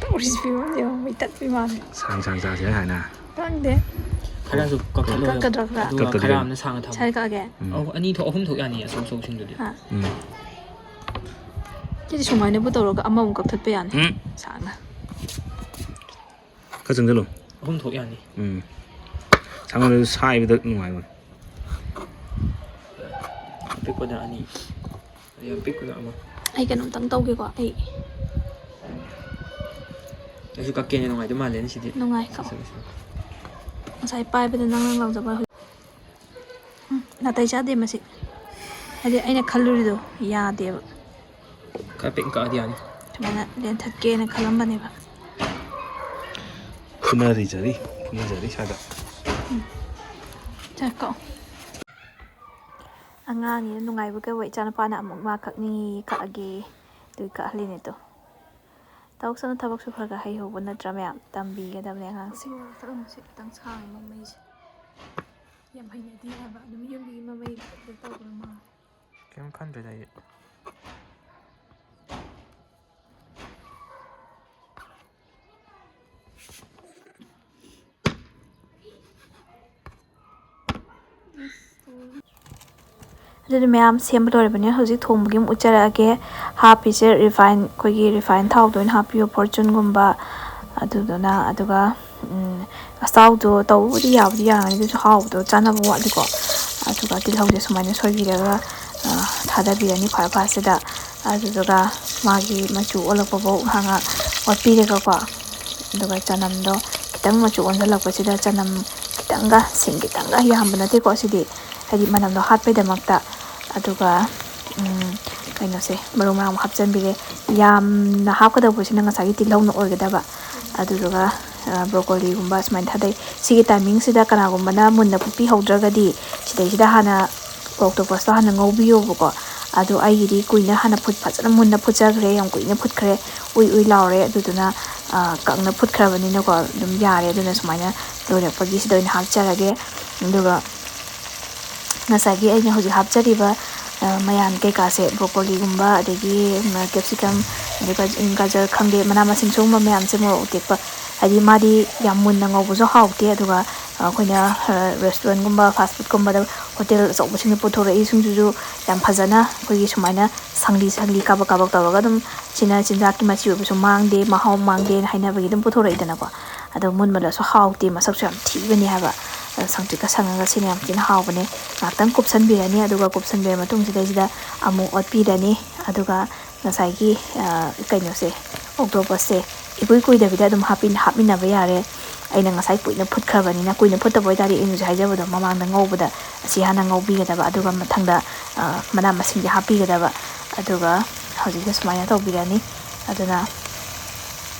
ꯇꯧꯔꯤꯁꯤ ꯐꯤꯕꯝꯁꯦ ꯌꯦꯡꯉꯣ, ꯃꯩ ꯇꯠꯄꯤ ꯃꯥꯜꯂꯦ꯫ ꯁꯥꯡ ꯁꯥꯡ ꯆꯥꯁꯦ ꯍꯥꯏꯅ꯫ ꯈꯪꯗꯦ꯫ ꯈꯔꯁꯨ ꯀꯛꯊꯠꯂꯣ꯫ ꯀꯛꯀꯗ꯭ꯔꯥ ꯈꯔ? ꯑꯗꯨꯒ ꯀꯛꯇꯕꯤ ꯈꯔ ꯂꯩ꯫ ꯑꯃꯅ ꯁꯥꯡꯅ ꯊꯝꯃꯣ꯫ ꯁꯥꯏ ꯀꯛꯑꯒꯦ? ꯎꯝ꯫ ꯑꯧ, ꯑꯅꯤ ꯊꯣꯛ-, ꯑꯍꯨꯝ ꯊꯣꯛ ꯌꯥꯅꯤ ꯑꯆꯧ ꯑꯆꯧꯕꯁꯤꯡꯗꯨꯗꯤ꯫ ꯍꯥ꯫ ꯎꯝ꯫ ꯁꯤꯗꯤ ꯁꯨꯃꯥꯏꯅꯕꯨ ꯇꯧꯔꯒ ꯑꯃꯃꯨꯛ ꯀꯛꯊꯠꯄ ꯌꯥꯅꯤ꯫ ꯎꯝ꯫ ꯁꯥꯡꯅ꯫ ꯈꯔ ꯆꯪꯁꯤꯜꯂꯣ꯫ ꯑꯍꯨꯝ ꯊꯣꯛ ꯌꯥꯅꯤ꯫ ꯎꯝ꯫ ꯁꯥꯡꯃꯜꯂꯁꯨ ꯁꯥꯏꯕꯗ ꯅꯨꯡꯉꯥꯏꯔꯣꯏ꯫ ꯑꯄꯤꯛꯄꯗ ꯑꯅꯤ꯫ ꯌꯥꯝ ꯄꯤꯛꯄꯗ ꯑꯃ꯫ ꯑꯩ ꯀꯩꯅꯣꯝꯇꯪ ꯇꯧꯒꯦꯀꯣ, ꯑꯩ꯫ ꯑꯩꯁꯨ ꯀꯛꯀꯦꯅꯦ, ꯅꯨꯡꯉꯥꯏꯗꯧ ꯃꯥꯜꯂꯦꯅꯦ ꯁꯤꯗꯤ꯫ ꯅꯨꯡꯉꯥꯏ, ꯀꯛꯑꯣ꯫ ꯁꯤꯁꯦ, ꯁꯤꯁꯦ꯫ ꯉꯁꯥꯏ ꯄꯥꯏꯕꯗ ꯅꯪ ꯅꯪ ꯂꯥꯎꯖꯕ꯫ ꯎꯝ, ꯅꯥꯇꯩ ꯆꯥꯗꯦ ꯃꯁꯤ꯫ ꯍꯥꯏꯗꯤ ꯑꯩꯅ ꯈꯜꯂꯨꯔꯤꯗꯣ ꯌꯥꯗꯦꯕ꯫ ꯈꯔ ꯄꯤꯛꯅ ꯀꯛꯑꯗꯤ ꯌꯥꯅꯤ꯫ ꯁꯨꯃꯥꯏꯅ ꯂꯦꯟꯊꯠꯀꯦꯅ ꯈꯜꯂꯝꯕꯅꯦꯕ꯫ ꯐꯨꯅꯔꯤꯖꯔꯤ, ꯐꯨꯅꯖꯔꯤ ꯁ꯭ꯋꯥꯏꯗ꯫ ꯎꯝ꯫ ꯁꯦ, ꯀꯛꯑꯣ꯫ ꯑꯉꯥꯡꯅꯤꯅ ꯅꯨꯡꯉꯥꯏꯕ ꯀꯩꯕꯣꯏ, ꯏꯆꯥꯅꯨꯄꯥꯅ ꯑꯃꯨꯛ ꯃꯥ ꯀꯛꯅꯤꯡꯉꯤ, ꯀꯛꯑꯒꯦ꯫ ꯑꯗꯨꯒꯤ ꯀꯛꯍꯜꯂꯤꯅꯦ ꯇꯣ꯫ ꯇꯧꯁꯅꯨ, ꯊꯕꯛꯁꯨ ꯈꯔ ꯈꯔ ꯍꯩꯍꯧꯕ ꯅꯠꯇ꯭ꯔꯥ ꯃꯌꯥꯝ? ꯇꯝꯕꯤꯒꯗꯕꯅꯦ ꯑꯉꯥꯡꯁꯦ꯫ ꯃꯣꯔꯣꯛ ꯊꯛꯑꯝꯕꯁꯦ ꯈꯤꯇꯪ ꯁꯥꯡꯉꯦ ꯃꯃꯩꯁꯦ꯫ ꯌꯥꯝ ꯍꯩꯅꯗꯦ ꯍꯥꯏꯕ꯫ ꯑꯗꯨꯝ ꯌꯨꯝꯒꯤ ꯃꯃꯩ ꯀꯩꯅꯣ ꯇꯧꯕꯅ ꯃꯥꯜꯂꯦ꯫ ꯀꯩꯝ ꯈꯟꯗ꯭ꯔꯦꯗ ꯑꯩꯗꯤ꯫ ꯑꯗꯨꯗꯤ ꯃꯌꯥꯝ ꯁꯦꯝꯕ ꯂꯣꯏꯔꯕꯅꯦ꯫ ꯍꯧꯖꯤꯛ ꯊꯣꯡꯕꯒꯤ ꯑꯃꯨꯛ ꯎꯠꯆꯔꯛꯑꯒꯦ꯫ ꯍꯥꯞꯄꯤꯁꯦ ꯔꯤꯐꯥꯏꯟ, ꯑꯩꯈꯣꯏꯒꯤ ꯔꯤꯐꯥꯏꯟ ꯊꯥꯎꯗ ꯑꯣꯏꯅ ꯍꯥꯞꯄꯤꯌꯣ, ꯐꯣꯔꯆꯨꯟꯒꯨꯝꯕ꯫ ꯑꯗꯨꯗꯨꯅ, ꯑꯗꯨꯒ, ꯎꯝ, ꯑꯆꯥꯎꯗꯣ ꯇꯧꯕꯕꯨꯗꯤ ꯌꯥꯕꯨꯗꯤ ꯌꯥꯔꯝꯒꯅꯤ, ꯑꯗꯨꯁꯨ ꯍꯥꯎꯕꯗꯣ ꯆꯥꯅꯕ ꯋꯥꯠꯂꯤꯀꯣ꯫ ꯑꯗꯨꯒ ꯇꯤꯜꯍꯧꯁꯦ ꯁꯨꯃꯥꯏꯅ ꯁꯣꯏꯕꯤꯔꯒ, ꯑ, ꯊꯥꯗꯕꯤꯔꯅꯤ ꯈ꯭ꯋꯥꯏ ꯐꯥꯔꯁꯁꯤꯗ꯫ ꯑꯗꯨꯗꯨꯒ ꯃꯥꯒꯤ ꯃꯆꯨ ꯑꯣꯜꯂꯛꯄꯐꯥꯎ ꯉꯥꯏꯍꯥꯛ ꯉꯥꯏꯍꯥꯛ ꯑꯣꯠꯄꯤꯔꯒꯀꯣ꯫ ꯑꯗꯨꯒ ꯆꯅꯝꯗꯣ ꯈꯤꯇꯪ ꯃꯆꯨ ꯑꯣꯟꯁꯤꯜꯂꯛꯄꯁꯤꯗ, ꯆꯅꯝ ꯈꯤꯇꯪꯒ, ꯁꯤꯡ ꯈꯤꯇꯪꯒ, ꯌꯥꯝꯕ ꯅꯠꯇꯦꯀꯣ ꯁꯤꯗꯤ, ꯍꯥꯏꯗꯤ ꯃꯅꯝꯗꯣ ꯍꯥꯠꯄꯩꯗꯃꯛꯇ꯫ ꯑꯗꯨꯒ, ꯎꯝ, ꯀꯩꯅꯣꯁꯦ, ꯃꯔꯨ ꯃꯔꯥꯡ ꯑꯃꯨꯛ ꯍꯥꯞꯆꯤꯟꯕꯤꯔꯦ꯫ ꯌꯥꯝꯅ ꯍꯥꯞꯀꯗꯧꯕꯁꯤꯅ ꯉꯁꯥꯏꯒꯤ ꯇꯤꯜꯍꯧꯅ ꯑꯣꯏꯒꯗꯕ꯫ ꯑꯗꯨꯗꯨꯒ, ꯑ, ꯕ꯭ꯔꯣꯀꯣꯂꯤꯒꯨꯝꯕ ꯁꯨꯃꯥꯏꯅ ꯊꯥꯗꯩ꯫ ꯁꯤꯒꯤ ꯇꯥꯏꯃꯤꯡꯁꯤꯗ ꯀꯅꯥꯒꯨꯝꯕꯅ ꯃꯨꯟꯅ ꯐꯨꯠꯄꯤꯍꯧꯗ꯭ꯔꯒꯗꯤ, ꯁꯤꯗꯩꯁꯤꯗ ꯍꯥꯟꯅ ꯑꯣꯛꯇꯣꯄꯁꯇꯣ ꯍꯥꯟꯅ ꯉꯧꯕꯤꯌꯣꯕꯀꯣ꯫ ꯑꯗꯣ ꯑꯩꯒꯤꯗꯤ ꯀꯨꯏꯅ ꯍꯥꯟꯅ ꯐꯨꯠ-, ꯐꯖꯅ ꯃꯨꯟꯅ ꯐꯨꯠꯆꯈ꯭ꯔꯦ, ꯌꯥꯝ ꯀꯨꯏꯅ ꯐꯨꯠꯈ꯭ꯔꯦ, ꯎꯏ ꯎꯏ ꯂꯥꯎꯔꯦ꯫ ꯑꯗꯨꯗꯨꯅ, ꯑ, ꯀꯪꯅ ꯐꯨꯠꯈ꯭ꯔꯕꯅꯤꯅꯀꯣ, ꯑꯗꯨꯝ ꯌꯥꯔꯦ꯫ ꯑꯗꯨꯅ ꯁꯨꯃꯥꯏꯅ ꯂꯣꯏꯔꯛꯄꯒꯤ ꯁꯤꯗ ꯑꯣꯏꯅ ꯍꯥꯞꯆꯔꯒꯦ꯫ ꯑꯗꯨꯒ ꯉꯁꯥꯏꯒꯤ ꯑꯩꯅ ꯍꯧꯖꯤꯛ ꯍꯥꯞꯆꯔꯤꯕ, ꯑ, ꯃꯌꯥꯟ ꯀꯩꯀꯥꯁꯦ, ꯕ꯭ꯔꯣꯀꯣꯂꯤꯒꯨꯝꯕ, ꯑꯗꯒꯤ, ꯎꯝ, ꯀꯦꯞꯁꯤꯀꯝ, ꯑꯗꯨꯒ ꯒꯖꯔ ꯈꯪꯗꯦ, ꯃꯅꯥ ꯃꯁꯤꯡ ꯁꯤꯒꯨꯝꯕ ꯃꯌꯥꯝꯁꯦ, ꯃꯣꯔꯣꯛ ꯑꯇꯦꯛꯄ, ꯍꯥꯏꯗꯤ ꯃꯥꯗꯤ ꯌꯥꯝ ꯃꯨꯟꯅ ꯉꯧꯕꯁꯨ ꯍꯥꯎꯇꯦ꯫ ꯑꯗꯨꯒ, ꯑ, ꯑꯩꯈꯣꯏꯅ, ꯑ, ꯔꯦꯁꯇꯨꯔꯦꯟꯒꯨꯝꯕ, ꯐꯥꯁ ꯐꯨꯗꯀꯨꯝꯕꯗ, ꯍꯣꯇꯦꯜ ꯑꯆꯧꯕꯁꯤꯡꯅ ꯄꯨꯊꯣꯔꯛꯏꯁꯤꯡꯗꯨꯁꯨ ꯌꯥꯝ ꯐꯖꯅ ꯑꯩꯈꯣꯏꯒꯤ ꯁꯨꯃꯥꯏꯅ ꯁꯪꯂꯤ ꯁꯪꯂꯤ, ꯀꯥꯕꯛ ꯀꯥꯕꯛ ꯇꯧꯔꯒ ꯑꯗꯨꯝ ꯁꯤꯅ ꯆꯤꯟꯖꯥꯛꯀꯤ ꯃꯆꯤ ꯑꯣꯏꯕꯁꯨ ꯃꯥꯡꯗꯦ, ꯃꯍꯥꯎ ꯃꯥꯡꯗꯦꯅ ꯍꯥꯏꯅꯕꯒꯤ ꯑꯗꯨꯝ ꯄꯨꯊꯣꯔꯛꯏꯗꯅꯀꯣ꯫ ꯑꯗꯣ ꯃꯨꯟꯃꯜꯂꯁꯨ ꯍꯥꯎꯇꯦ, ꯃꯁꯛꯁꯨ ꯌꯥꯝ ꯊꯤꯕꯅꯦ ꯍꯥꯏꯕ꯫ ꯑꯗꯣ ꯁꯪꯇ꯭ꯔꯤꯛꯀ ꯁꯪꯉꯒ ꯁꯤꯅ ꯌꯥꯝ ꯊꯤꯅ ꯍꯥꯎꯕꯅꯦ꯫ ꯉꯥꯛꯇꯪ ꯀꯨꯞꯁꯟꯕꯤꯔꯅꯤ, ꯑꯗꯨꯒ ꯀꯨꯞꯁꯟꯕꯤꯔ ꯃꯇꯨꯡꯁꯤꯗꯩꯁꯤꯗ ꯑꯃꯨꯛ ꯑꯣꯠꯄꯤꯔꯅꯤ꯫ ꯑꯗꯨꯒ ꯉꯁꯥꯏꯒꯤ, ꯑ, ꯀꯩꯅꯣꯁꯦ, ꯑꯣꯛꯇꯣꯄꯁꯁꯦ ꯏꯀꯨꯏ ꯀꯨꯏꯗꯕꯤꯗ ꯑꯗꯨꯝ ꯍꯥꯞꯄꯤ-, ꯍꯥꯞꯃꯤꯟꯅꯕ ꯌꯥꯔꯦ꯫ ꯑꯩꯅ ꯉꯁꯥꯏ ꯀꯨꯏꯅ ꯐꯨꯠꯈ꯭ꯔꯕꯅꯤꯅ, ꯀꯨꯏꯅ ꯐꯨꯠꯇꯕ ꯑꯣꯏꯇꯥꯔꯗꯤ ꯑꯩꯅ ꯍꯧꯖꯤꯛ ꯍꯥꯏꯖꯕꯗꯣ ꯃꯃꯥꯡꯗ ꯉꯧꯕꯗ ꯑꯁꯤ ꯍꯥꯟꯅ ꯉꯧꯕꯤꯒꯗꯕ, ꯑꯗꯨꯒ ꯃꯊꯪꯗ, ꯑ, ꯃꯅꯥ ꯃꯁꯤꯡꯁꯦ ꯍꯥꯞꯄꯤꯒꯗꯕ꯫ ꯑꯗꯨꯒ ꯍꯧꯖꯤꯛꯁꯦ ꯁꯨꯃꯥꯏꯅ ꯇꯧꯕꯤꯔꯅꯤ꯫ ꯑꯗꯨꯅ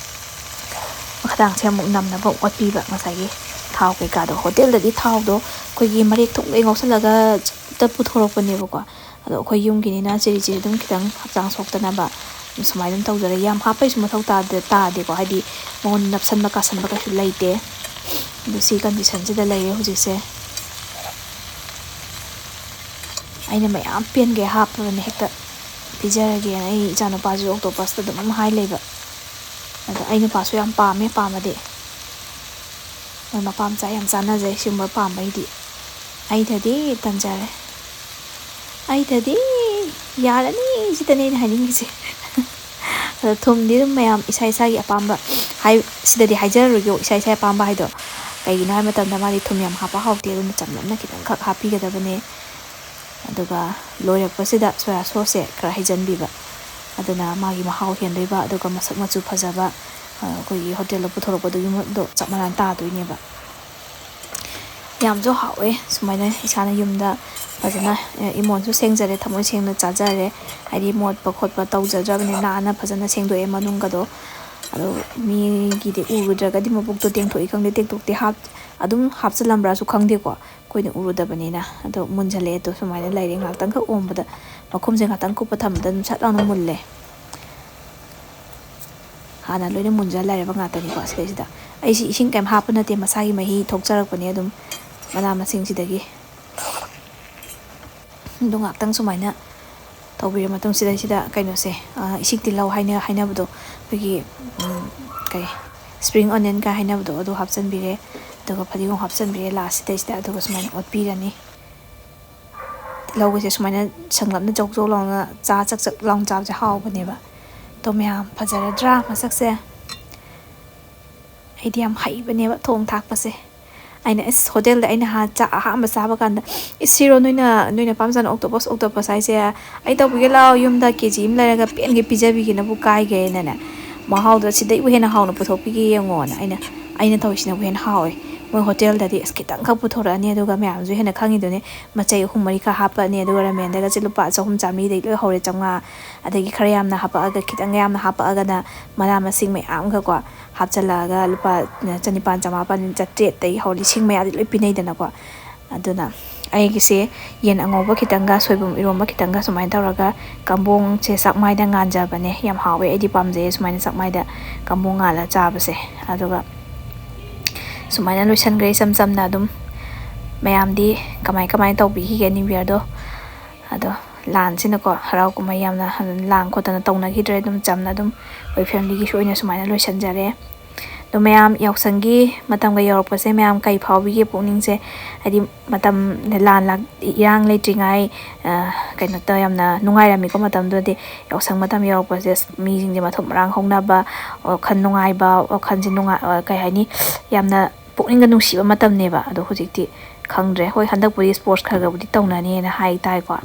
ꯃꯈꯥꯇꯥꯡꯁꯦ ꯑꯃꯨꯛ ꯅꯝꯅꯕ ꯑꯣꯠꯄꯤꯕ꯫ ꯉꯁꯥꯏꯒꯤ ꯊꯥꯎ ꯀꯩꯀꯥꯗꯣ, ꯍꯣꯇꯦꯜꯗꯗꯤ ꯊꯥꯎꯗꯣ ꯑꯩꯈꯣꯏꯒꯤ ꯃꯔꯦꯛ ꯊꯣꯛꯂꯣꯏ ꯉꯧꯁꯜꯂꯒ ꯆꯞꯇ ꯄꯨꯊꯣꯔꯛꯄꯅꯦꯕꯀꯣ꯫ ꯑꯗꯣ ꯑꯩꯈꯣꯏ ꯌꯨꯝꯒꯤꯅꯤꯅ ꯆꯤꯔꯤ ꯆꯤꯔꯤ ꯑꯗꯨꯝ ꯈꯤꯇꯪ ꯍꯛꯆꯥꯡ ꯁꯣꯛꯇꯅꯕ ꯁꯨꯃꯥꯏꯅ ꯑꯗꯨꯝ ꯇꯧꯖꯔꯦ꯫ ꯌꯥꯝ ꯍꯥꯞꯄꯩꯁꯨ ꯃꯊꯧ ꯇꯥꯗꯦ, ꯇꯥꯗꯦꯀꯣ, ꯍꯥꯏꯗꯤ ꯃꯉꯣꯟꯗ ꯅꯞꯁꯟꯕ ꯀꯥꯁꯟꯕ ꯀꯩꯁꯨ ꯂꯩꯇꯦ꯫ ꯑꯗꯨ ꯁꯤ ꯀꯟꯗꯤꯁꯟꯁꯤꯗ ꯂꯩꯔꯦ ꯍꯧꯖꯤꯛꯁꯦ꯫ ꯑꯩꯅ ꯃꯌꯥꯝ ꯄꯦꯟꯒꯩ ꯍꯥꯞꯄꯕꯅꯦ, ꯍꯦꯛꯇ ꯄꯤꯖꯔꯒꯦꯅ꯫ ꯑꯩ ꯏꯆꯥꯅꯨꯄꯥꯁꯨ ꯑꯣꯛꯇꯣꯄꯁꯇ ꯑꯗꯨꯝ ꯍꯥꯏ ꯂꯩꯕ꯫ ꯑꯗꯣ ꯑꯩ ꯅꯨꯄꯥꯁꯨ ꯌꯥꯝ ꯄꯥꯝꯃꯦ, ꯄꯥꯝꯕꯗꯤ꯫ ꯃꯣꯏ ꯃꯄꯥ ꯃꯆꯥ ꯌꯥꯝ ꯆꯥꯟꯅꯖꯩ ꯁꯤꯒꯨꯝꯕ ꯄꯥꯝꯕꯩꯗꯤ꯫ ꯑꯩꯗꯗꯤ ꯇꯟꯖꯔꯦ꯫ ꯑꯩꯗꯗꯤ ꯌꯥꯔꯅꯤ, ꯁꯤꯗꯅꯦ ꯑꯩꯅ ꯍꯥꯏꯅꯤꯡꯉꯤꯁꯦ꯫ ꯑꯗꯣ ꯊꯨꯝꯗꯤ ꯑꯗꯨꯝ ꯃꯌꯥꯝ ꯏꯁꯥ ꯏꯁꯥꯒꯤ ꯑꯄꯥꯝꯕ ꯍꯥꯏ-, ꯁꯤꯗꯗꯤ ꯍꯥꯏꯖꯔꯔꯣꯏꯒꯦ, ꯏꯁꯥ ꯏꯁꯥꯒꯤ ꯑꯄꯥꯝꯕ ꯍꯥꯏꯗꯣ꯫ ꯀꯩꯒꯤꯅꯣ ꯍꯥꯏꯕ ꯃꯇꯝꯗ ꯃꯥꯗꯤ ꯊꯨꯝ ꯌꯥꯝ ꯍꯥꯞꯄ ꯍꯥꯎꯇꯦ, ꯑꯗꯨꯅ ꯆꯝꯂꯞꯅ ꯈꯤꯇꯪꯈꯛ ꯍꯥꯞꯄꯤꯒꯗꯕꯅꯦ꯫ ꯑꯗꯨꯒ ꯂꯣꯏꯔꯛꯄꯁꯤꯗ ꯁꯣꯌꯥ ꯁꯣꯁꯁꯦ ꯈꯔ ꯍꯩꯖꯤꯟꯕꯤꯕ, ꯑꯗꯨꯅ ꯃꯥꯒꯤ ꯃꯍꯥꯎ ꯍꯦꯟꯗꯣꯏꯕ, ꯑꯗꯨꯒ ꯃꯁꯛ ꯃꯆꯨ ꯐꯖꯕ, ꯑ, ꯑꯩꯈꯣꯏꯒꯤ ꯍꯣꯇꯦꯜꯗ ꯄꯨꯊꯣꯔꯛꯄꯗꯨꯒꯤ ꯃꯗꯣ ꯆꯞ ꯃꯥꯟꯅ ꯇꯥꯗꯣꯏꯅꯦꯕ꯫ ꯌꯥꯝꯁꯨ ꯍꯥꯎꯋꯦ ꯁꯨꯃꯥꯏꯅ ꯏꯁꯥꯅ ꯌꯨꯝꯗ ꯐꯖꯅ, ꯑ, ꯏꯃꯣꯟꯁꯨ ꯁꯦꯡꯖꯔꯦ, ꯊꯃꯣꯏ ꯁꯦꯡꯅ ꯆꯥꯖꯔꯦ꯫ ꯍꯥꯏꯗꯤ ꯃꯣꯠꯄ ꯈꯣꯠꯄ ꯇꯧꯖꯗ꯭ꯔꯕꯅꯤ, ꯅꯥꯟꯅ ꯐꯖꯅ ꯁꯦꯡꯗꯣꯛꯑꯦ ꯃꯅꯨꯡꯒꯗꯣ꯫ ꯑꯗꯣ ꯃꯤꯒꯤꯗꯤ ꯎꯔꯨꯗ꯭ꯔꯒꯗꯤ ꯃꯕꯨꯛꯇꯣ ꯇꯦꯡꯊꯣꯛꯏ ꯈꯪꯗꯦ, ꯇꯦꯡꯊꯣꯛꯇꯦ, ꯍꯥꯞ-, ꯑꯗꯨꯝ ꯍꯥꯞꯆꯜꯂꯝꯕ꯭ꯔꯥꯁꯨ ꯈꯪꯗꯦꯀꯣ, ꯑꯩꯈꯣꯏꯅ ꯎꯔꯨꯗꯕꯅꯤꯅ꯫ ꯑꯗꯣ ꯃꯨꯟꯖꯜꯂꯛꯑꯦ, ꯑꯗꯣ ꯁꯨꯃꯥꯏꯅ ꯂꯩꯔꯦ꯫ ꯉꯥꯛꯇꯪꯈꯛ ꯑꯣꯝꯕꯗ, ꯃꯈꯨꯝꯁꯦ ꯉꯥꯛꯇꯪ ꯀꯨꯞꯄ ꯊꯝꯕꯗ ꯑꯗꯨꯝ ꯁꯠ ꯂꯥꯎꯅ ꯃꯨꯜꯂꯦ꯫ ꯍꯥꯟꯅ ꯂꯣꯏꯅ ꯃꯨꯟꯖꯜ ꯂꯩꯔꯕ ꯉꯥꯛꯇꯅꯤꯀꯣ ꯁꯤꯗꯩꯁꯤꯗ꯫ ꯑꯩꯁꯤ ꯏꯁꯤꯡ ꯀꯩꯝ ꯍꯥꯞꯄ ꯅꯠꯇꯦ, ꯃꯁꯥꯒꯤ ꯃꯍꯤ ꯊꯣꯛꯆꯔꯛꯄꯅꯦ ꯑꯗꯨꯝ ꯃꯅꯥ ꯃꯁꯤꯡꯁꯤꯗꯒꯤ꯫ ꯑꯗꯣ ꯉꯥꯛꯇꯪ ꯁꯨꯃꯥꯏꯅ ꯇꯧꯕꯤꯔ ꯃꯇꯨꯡꯁꯤꯗ ꯁꯤꯗ ꯀꯩꯅꯣꯁꯦ, ꯑ, ꯏꯁꯤꯡ ꯇꯤꯜꯍꯧ ꯍꯥꯏꯅ-, ꯍꯥꯏꯅꯕꯗꯣ, ꯑꯩꯈꯣꯏꯒꯤ, ꯎꯝ, ꯀꯩ, spring onion ꯀꯥꯏ ꯍꯥꯏꯅꯕꯗꯣ, ꯑꯗꯨ ꯍꯥꯞꯆꯤꯟꯕꯤꯔꯦ꯫ ꯑꯗꯨꯒ ꯐꯗꯤꯒꯣꯝ ꯍꯥꯞꯆꯤꯟꯕꯤꯔꯦ ꯂꯥꯁꯁꯤꯗꯩꯁꯤꯗ꯫ ꯑꯗꯨꯒ ꯁꯨꯃꯥꯏꯅ ꯑꯣꯠꯄꯤꯔꯅꯤ꯫ ꯇꯤꯜꯍꯧꯒꯁꯦ ꯁꯨꯃꯥꯏꯅ ꯁꯪꯂꯞꯅ ꯖꯧ ꯖꯧ ꯂꯥꯎꯅ ꯆꯥ ꯆꯛ ꯆꯛ ꯂꯥꯎꯅ ꯆꯥꯕꯁꯦ ꯍꯥꯎꯕꯅꯦꯕ꯫ ꯑꯗꯣ ꯃꯌꯥꯝ ꯐꯖꯔꯗ꯭ꯔꯥ ꯃꯁꯛꯁꯦ? ꯑꯩꯗꯤ ꯌꯥꯝ ꯍꯩꯕꯅꯦꯕ ꯊꯣꯡ ꯊꯥꯛꯄꯁꯦ꯫ ꯑꯩꯅ, "ꯏꯁ, ꯍꯣꯇꯦꯜꯗ ꯑꯩꯅ ꯍꯥ-, ꯆꯥ-, ꯑꯍꯥꯟꯕ ꯆꯥꯕ ꯀꯥꯟꯗ, 'ꯏꯁ, ꯁꯤꯔꯣ ꯅꯣꯏꯅ, ꯅꯣꯏ ꯅꯄꯥꯝꯆꯥꯅ octopus, octopus ꯍꯥꯏꯁꯦ? ꯑꯩ ꯇꯧꯕꯤꯒꯦ ꯂꯥꯛꯑꯣ, ꯌꯨꯝꯗ ꯀꯦ ꯖꯤ ꯑꯃ ꯂꯩꯔꯒ ꯄꯦꯟꯒꯦ ꯄꯤꯖꯕꯤꯒꯦꯅꯕꯨ ꯀꯥꯏꯒꯦꯅꯅꯦ, ꯃꯍꯥꯎꯗꯣ ꯁꯤꯗꯩꯕꯨ ꯍꯦꯟꯅ ꯍꯥꯎꯅ ꯄꯨꯊꯣꯛꯄꯤꯒꯦ ꯌꯦꯡꯉꯣꯅ꯫ ꯑꯩꯅ, ꯑꯩꯅ ꯇꯧꯔꯤꯁꯤꯅꯕꯨ ꯍꯦꯟꯅ ꯍꯥꯎꯋꯦ꯫ ꯃꯣꯏ ꯍꯣꯇꯦꯜꯗꯗꯤ ꯑꯁ ꯈꯤꯇꯪꯈꯛ ꯄꯨꯊꯣꯔꯛꯑꯅꯤ, ꯑꯗꯨꯒ ꯃꯌꯥꯝꯁꯨ ꯍꯦꯟꯅ ꯈꯪꯉꯤꯗꯨꯅꯤ, ꯃꯆꯩ ꯑꯍꯨꯝ ꯃꯔꯤ ꯈꯔ ꯍꯥꯞꯄꯛꯑꯅꯤ, ꯑꯗꯨꯒ ꯔꯥꯃꯦꯟꯗꯒꯁꯦ ꯂꯨꯄꯥ ꯆꯍꯨꯝ ꯆꯥꯝꯃꯔꯤꯗꯒꯤ ꯂꯣꯏ ꯍꯧꯔꯦ, ꯆꯥꯝꯃꯉꯥ, ꯑꯗꯒꯤ ꯈꯔ ꯌꯥꯝꯅ ꯍꯥꯞꯄꯛꯑꯒ, ꯈꯤꯇꯪ ꯌꯥꯝꯅ ꯍꯥꯞꯄꯛꯑꯒꯅ ꯃꯅꯥ ꯃꯁꯤꯡ ꯃꯌꯥꯝꯒꯀꯣ ꯍꯥꯞꯆꯜꯂꯛꯑꯒ ꯂꯨꯄꯥ ꯆꯅꯤꯄꯥꯟ, ꯆꯃꯥꯄꯟ, ꯆꯥꯇ꯭ꯔꯦꯠꯇꯒꯤ ꯍꯧꯔ ꯂꯤꯁꯤꯡ ꯃꯌꯥꯗꯤ ꯂꯣꯏ ꯄꯤꯅꯩꯗꯅꯀꯣ꯫ ꯑꯗꯨꯅ ꯑꯩꯒꯤꯁꯦ ꯌꯦꯟ ꯑꯉꯧꯕ ꯈꯤꯇꯪꯒ ꯁꯣꯏꯕꯨꯝ ꯏꯔꯣꯝꯕ ꯈꯤꯇꯪꯒ ꯁꯨꯃꯥꯏꯅ ꯇꯧꯔꯒ ꯀꯝꯕꯣꯡꯁꯦ ꯆꯥꯛꯃꯥꯏꯗ ꯉꯥꯟꯖꯕꯅꯦ꯫ ꯌꯥꯝ ꯍꯥꯎꯋꯦ, ꯑꯩꯗꯤ ꯄꯥꯝꯖꯩꯌꯦ ꯁꯨꯃꯥꯏꯅ ꯆꯥꯛꯃꯥꯏꯗ ꯀꯝꯕꯣꯡ ꯉꯥꯜꯂ ꯆꯥꯕꯁꯦ꯫ ꯑꯗꯨꯒ ꯁꯨꯃꯥꯏꯅ ꯂꯣꯏꯁꯟꯈ꯭ꯔꯦ ꯏꯆꯝ ꯆꯝꯅ ꯑꯗꯨꯝ꯫ ꯃꯌꯥꯝꯗꯤ ꯀꯃꯥꯏ ꯀꯃꯥꯏꯅ ꯇꯧꯕꯤꯈꯤꯒꯦ New Yearꯗꯣ? ꯑꯗꯣ ꯂꯥꯟꯁꯤꯅꯀꯣ, ꯍꯔꯥꯎ ꯀꯨꯝꯍꯩ ꯌꯥꯝꯅ ꯂꯥꯡ ꯈꯣꯠꯇꯅ ꯇꯧꯅꯈꯤꯗ꯭ꯔꯦ꯫ ꯑꯗꯨꯝ ꯆꯝꯅ ꯑꯗꯨꯝ ꯑꯩꯈꯣꯏ familyꯒꯤꯁꯨ ꯑꯣꯏꯅ ꯁꯨꯃꯥꯏꯅ ꯂꯣꯏꯁꯤꯟꯖꯔꯦ꯫ ꯑꯗꯣ ꯃꯌꯥꯝ, ꯌꯥꯎꯁꯪꯒꯤ ꯃꯇꯝꯒ ꯌꯧꯔꯛꯄꯁꯦ ꯃꯌꯥꯝ ꯀꯩ ꯐꯥꯎꯕꯤꯒꯦ ꯄꯨꯛꯅꯤꯡꯁꯦ? ꯍꯥꯏꯗꯤ ꯃꯇꯝ ꯂꯥꯟ ꯂꯥꯛ-, ꯏꯔꯥꯡ ꯂꯩꯇ꯭ꯔꯤꯉꯥꯏ, ꯑ, ꯀꯩꯅꯣ ꯇꯧ-, ꯌꯥꯝꯅ ꯅꯨꯡꯉꯥꯏꯔꯝꯃꯤꯀꯣ ꯃꯇꯝꯗꯨꯗꯗꯤ꯫ ꯌꯥꯎꯁꯪ ꯃꯇꯝ ꯌꯧꯔꯛꯄꯁꯦ ꯑꯁ, ꯃꯤꯁꯤꯡꯁꯦ ꯃꯊꯨꯞ ꯃꯔꯥꯡ ꯍꯧꯅꯕ, ꯋꯥꯈꯜ ꯅꯨꯡꯉꯥꯏꯕ, ꯋꯥꯈꯜꯁꯦ ꯅꯨꯡꯉꯥꯏ-, ꯑ, ꯀꯩ ꯍꯥꯏꯅꯤ, ꯌꯥꯝꯅ ꯄꯨꯛꯅꯤꯡꯒ ꯅꯨꯡꯁꯤꯕ ꯃꯇꯝꯅꯦꯕ꯫ ꯑꯗꯣ ꯍꯧꯖꯤꯛꯇꯤ ꯈꯪꯗ꯭ꯔꯦ꯫ ꯍꯣꯏ, ꯍꯟꯗꯛꯄꯨꯗꯤ sports ꯈꯔ ꯈꯔꯕꯨꯗꯤ ꯇꯧꯅꯅꯤꯅ ꯍꯥꯏ ꯇꯥꯏꯀꯣ꯫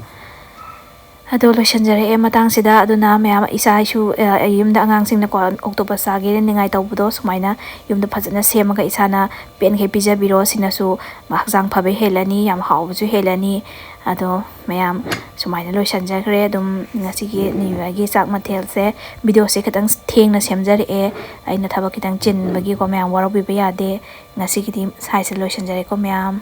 ꯑꯗꯣ ꯂꯣꯏꯁꯤꯟꯖꯔꯛꯑꯦ ꯃꯇꯥꯡꯁꯤꯗ꯫ ꯑꯗꯨꯅ ꯃꯌꯥꯝ, ꯏꯆꯥ ꯏꯁꯨ, ꯑ, ꯌꯨꯝꯗ ꯑꯉꯥꯡꯁꯤꯡꯅꯀꯣ octopus ꯆꯥꯒꯦꯅ ꯅꯤꯡꯉꯥꯏ ꯇꯧꯕꯗꯣ, ꯁꯨꯃꯥꯏꯅ ꯌꯨꯝꯗ ꯐꯖꯅ ꯁꯦꯝꯃꯒ ꯏꯁꯥꯅ ꯄꯦꯟꯈꯩ ꯄꯤꯖꯕꯤꯔꯣ꯫ ꯁꯤꯅꯁꯨ ꯍꯛꯆꯥꯡ ꯐꯕ ꯍꯦꯜꯂꯅꯤ, ꯌꯥꯝ ꯍꯥꯎꯕꯁꯨ ꯍꯦꯜꯂꯅꯤ꯫ ꯑꯗꯣ ꯃꯌꯥꯝ, ꯁꯨꯃꯥꯏꯅ ꯂꯣꯏꯁꯤꯟꯖꯈ꯭ꯔꯦ ꯑꯗꯨꯝ ꯉꯁꯤꯒꯤ New Yearꯒꯤ ꯆꯥꯛ ꯃꯊꯦꯜꯁꯦ꯫ Videoꯁꯦ ꯈꯤꯇꯪ ꯊꯦꯡꯅ ꯁꯦꯝꯖꯔꯛꯑꯦ, ꯑꯩꯅ ꯊꯕꯛ ꯈꯤꯇꯪ ꯆꯤꯟꯕꯒꯤꯀꯣ꯫ ꯃꯌꯥꯝ ꯋꯥꯔꯧꯕꯤꯕ ꯌꯥꯗꯦ꯫ ꯉꯁꯤꯒꯤꯗꯤ ꯁ꯭ꯋꯥꯏꯁꯤꯗ ꯂꯣꯏꯁꯤꯟꯖꯔꯦꯀꯣ ꯃꯌꯥꯝ꯫